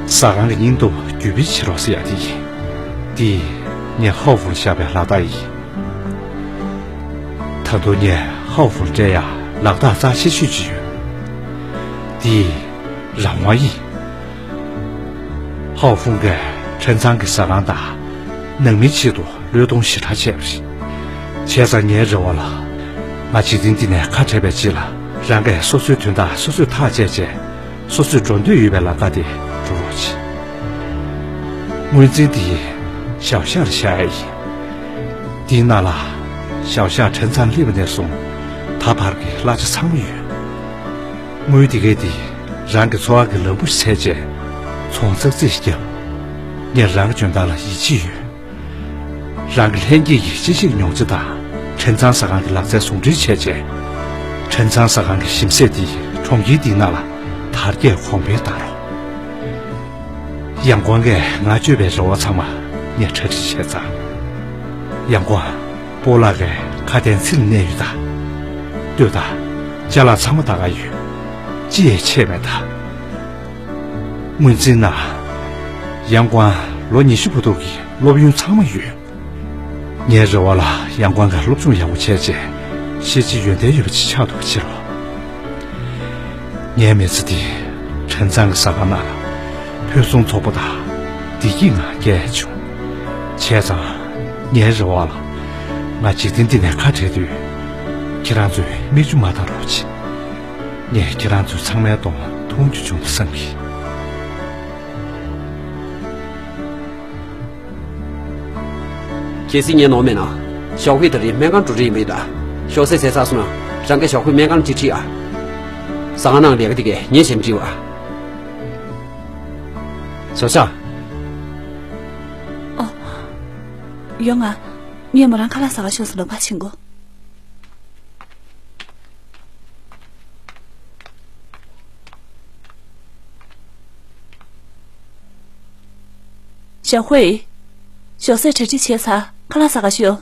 ཟ་ཁང་གི་སྙིང་སྟོབས་བརྒྱུད་སྤེལ་བྱེད་རོགས་ཟེར་ཡག་དེ་ཡིན། འདི་ངས་ཧའོ་ཧྥུང་ལ་བཞག་པའི་ལག་རྟགས་ཡིན། ད་དུང་ངས་ཧའོ་ཧྥུང་ལ་སྤྲད་ཡག་ལག་རྟགས་རྩ་ཆེ་ཤོས་ཅིག་ཡོད། འདི་རང་དབང་ཡིན། ཧའོ་ཧྥུང་གིས་ཁྲེན་ཚང་གི་ཟ་ཁང་དང་ནང་མིའི་ཆེད་དུ་བློས་གཏོང་ཞེ་དྲག་བྱས་པ་རེད། བྱས་ཙང་ངའི་རེ་བ་ལ། ང་འཇིག་རྟེན་འདི་ནས་ཁ་བྲལ་བའི་རྗེས་ལ་རང་གིས་སོ་སོའི་དོན་དག་སོ་སོས་ཐག་བཅད་བྱས། སོ་སོས་འགྲོ་འདོད་ཡོད་པའི་ལམ་ཁ་དེ་འགྲོ་རོགས་གྱིས། དངུལ་འཛིན་དེ་ཞའོ་ཤ་ལ་བཞག་ཡག་ཡིན། དེའི་ནང་ལ་ཞའོ་ཤ་ཁྲེན་ཚང་སླེབས་པ་ནས་བཟུང་ད་བར་གྱི་གླ་ཆ་ཚང་མ་ཡོད། དངུལ་དེ་གས་དེ་རང་གི་འཚོ་བ་གི་ལམ་བུ་ཞིག་བཙལ་བྱས་ཚོང་ཙག་ཙིག་བརྒྱབ། ངས་རང་གི་འཇོན་ཐང་ལ་ཡིད་ཆེས་ཡོད། རང་གི་ལྷན་སྐྱེས་ཀྱི་གཅེས་ཤིང་མྱོང་ཆ་དང་ཁྲེན་ཚང་ཟ་ཁང་གི་ལག་རྩལ་ཟུང་འབྲེལ་བྱས་རྗེས། ཁྲེན་ཚང་ཟ་ཁང་གི་ཞིམ་ཟས་དེ་གྲོང་ཁྱེར་འདིའི་ནང་ལ་དར་རྒྱས་གོང་འཕེལ་བཏང་རོགས། ཡང་ཀོང་གིས་ང་བཅོལ་བའི་རེ་བ་ཚང་མ་ངས་གྲ་སྒྲིག་བྱས་ཚར། ཡང་ཀོང་། སྤོ་ལགས་ཀྱི་ཁ་དན་ཚིག་ལ་གནས་ཡོད་ད། ལྟོས་དང་། ཅ་ལག་ཚང་མ་ད་ག་ཡོད། ཅི་ཡང་ཆད་མེད་ད། ངོས་འཛིན་གནང་། ཡང་ཀོང་ལོ་ཉི་ཤུ་བར་དུ་གི་སློབ་ཡོན་ཚང་མ་ཡོད། ངའི་རེ་བ་ལ་ཡང་ཀོང་གིས་སློབ་སྦྱོང་ཡག་པོ་བྱས་རྗེས་ཤེས་བྱའི་ཡོན་ཏན་ཡོད་པ་ཅིག་ཆགས་ཐུབ་པ་བྱེད་རོགས། ངའི་མི་ཚེ་འདི་ཁྲེན་ཚང་གི་ཟ་ཁང་ནང་ལ་ཕུན་སུམ་ཚོགས་པོ་དང་བདེ་སྐྱིད་ངང་སྐྱེལ་བྱུང་། བྱས་ཙང་ངའི་རེ་བ་ལ་ང་འཇིག་རྟེན་འདི་ནས་ཁ་བྲལ་དུས་ཁྱེད་རང་ཚོས་མིག་ཆུ་མ་བཏང་རོགས་གྱིས། ངས་ཁྱེད་རང་ཚོ་ཚང་མའི་གདོང་མཐོང་རྒྱུ་བྱུང་བསམ་གི། གལ་སྲིད་ངས་ནོར་མེད་ན། ཞའོ་ཧུའེ་ད་རེས་སྨན་ཁང་འགྲོ་གྲབས་ཡིན་པས་ད། ཞོགས་ཟས་ཟས་ཚར་སོང་ན་རང་གིས་ཞའོ་ཧུའེ་སྨན་ཁང་ལ་ཅིག་ཁྲིད་ཨ། ཟ་ཁང་ནང་ལས་ཀ་དེ་གས་ངས་བྱས་ནས་ཁྲིད་ཨ། ཞའོ་ཤ། ཨོ། ཡོང་ང་། ངས་མོ་རང་ཁ་ལག་ཟ་ག་ཤོག་ཟེར་ལབ་པ་ཕྱིན་གོ། ཞའོ་ཧུའེ། ཞོགས་ཟས་གྲ་སྒྲིག་བྱས་ཚར། ཁ་ལག་ཟ་ག་ཤོག།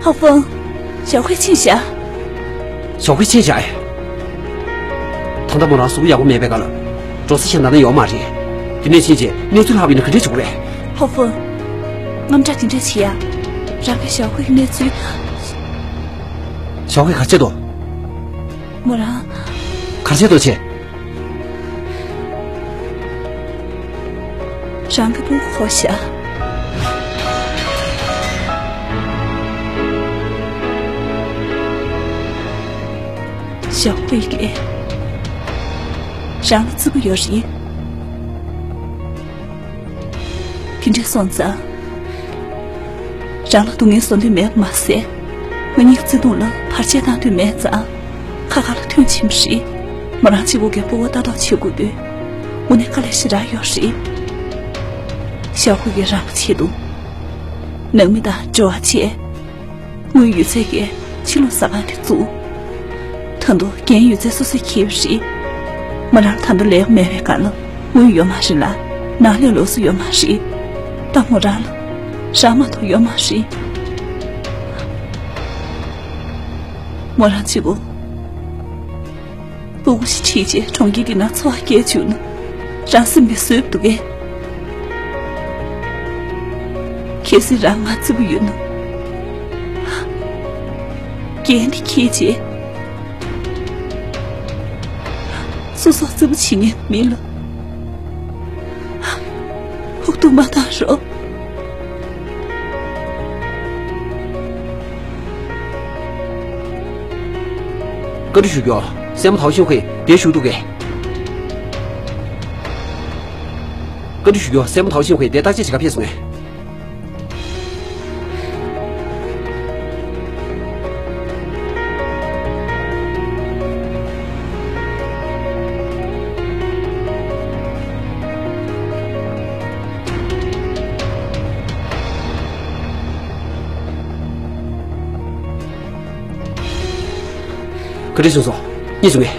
ཧ་ཧྥང་། ཞའོ་ཧུའེ་ཕྱིན་བཞག་ཞའོ་ཧུའེ་ཕྱིན་བཞག་ཨེ། ད་ལྟ་མོ་རང་གཟུགས་པོ་ཡག་པོ་མེད་པའི་སྐབས་ལ། འགྲོ་ས་གཞན་དག་ན་ཡོད་མ་རེད། དེ་ནས་ཕྱིན་རྗེས་གནས་ཚུལ་ལྷག་པ་ཡིན་ན་ག་འདྲས་བྱེད་དགོས་རེད། ཧ་ཧྥང་། དངངས་སྐྲག་དེ་འདྲས་བྱེད་ཡ། རང་གིས་ཞའོ་ཧུའེ་གི་གནས་ཚུལ། ཞའོ་ཧུའེ་ག་རེ་བྱས་འདུག་མོ་རང་། ག་རེ་བྱས་འདུག་ཅེས། རང་གི་སྤུ་གུ་ཁོ་བཞག་ཞའོ་ཧུའེ་གིས་རང་ལ་བརྩི་བཀུར་ཡོད་རེད། དེ་འདྲ་སོང་ཙང་། རང་ལ་སྡུག་བསྔལ་བཟོ་འདོད་མེད་པ་མ་ཟད། ང་གཉིས་བརྩེ་དུང་ལ་བར་ཆད་བཏང་འདོད་མེད་ཙང་། ཁ་ཁ་ལ་ཐོན་ཕྱིན་པ་རེད། མོ་རང་གཅིག་པོ་གིས་སྤོབས་པ་ལྟ་རྟོག་བྱེད་དགོས་དུས། དངོས་གནས་དཀའ་ལས་ཞེ་དྲག་ཡོད་རེད། ཞའོ་ཧུའེ་གིས་རང་གི་ཆེད་དུ། ནང་མི་དང་འབྲེལ་བ་བྱས། དངུལ་ཡོད་ཚད་ཀྱིས་ཕྱི་ལོགས་ཟ་ཁང་དེ་བཙུགས། ད་དུང་འགན་ཡོད་ཚད་སོ་སོས་འཁྱེར་བ་རེད། མོ་རང་ད་དུང་ལས་ཀ་མེད་པའི་སྒང་ལ་དངུལ་ཡོད་མ་རེད་ལ། ནང་ལས་ལོགས་སུ་ཡོད་མ་རེད། ད་མོ་རང་ལ་རང་མ་གཏོགས་ཡོད་མ་རེད། མོ་རང་གཅིག་པོ། སྤུ་གུ་ཞིག་ཁྲིད་བྱས་གྲོང་ཁྱེར་འདི་ན་འཚོ་བ་སྐྱེལ་བཅུག་ན། རང་སེམས་པས་བཟོད་འདུག་གས། གལ་སྲིད་རང་ང་བརྩི་པོ་ཡོད་ན། འགན་འདི་འཁྱེར་བྱས། སོ་སོ་བརྩི་པོ་བྱེད་མཁན་མི་ལ། ཕོག་ཐུག་མ་བཏང་རོགས། བཀའ་འདྲི་ཞུ་རྒྱུ། སྲས་མོ་ཐའོ་ཤིན་ཧུའེ་འདིར་བཞུགས་འདུག་གས། བཀའ་འདྲི་ཞུ་རྒྱུ། སྲས་མོ་ཐའོ་ཤིན་ཧུའེ་འདིར་བརྟག་དཔྱད་བྱེད་ག་ཕེབས་སོང་ངས། བཀའ་དྲིན་ཆེ་སོང་། གཉིས་སུ་ངས།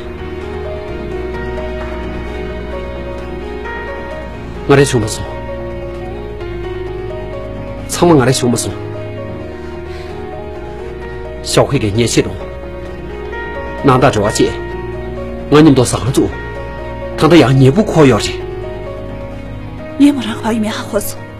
ང་རས་བྱུང་མ་སོང་། ཚང་མ་ང་རས་བྱུང་མ་སོང་། ཞའོ་ཧུའེ་གིས་ངའི་ཆེད་དུ། ནང་དང་འབྲེལ་བ་བཅད། ང་མཉམ་དུ་ཟ་ཁང་བཙུགས། ད་ལྟ་ཡང་ཉལ་པོ་འཁོར་ཡོད་རེད། ངས་མོ་རང་ག་པར་ཡོད་མེད་ཧ་གོ་སོང་།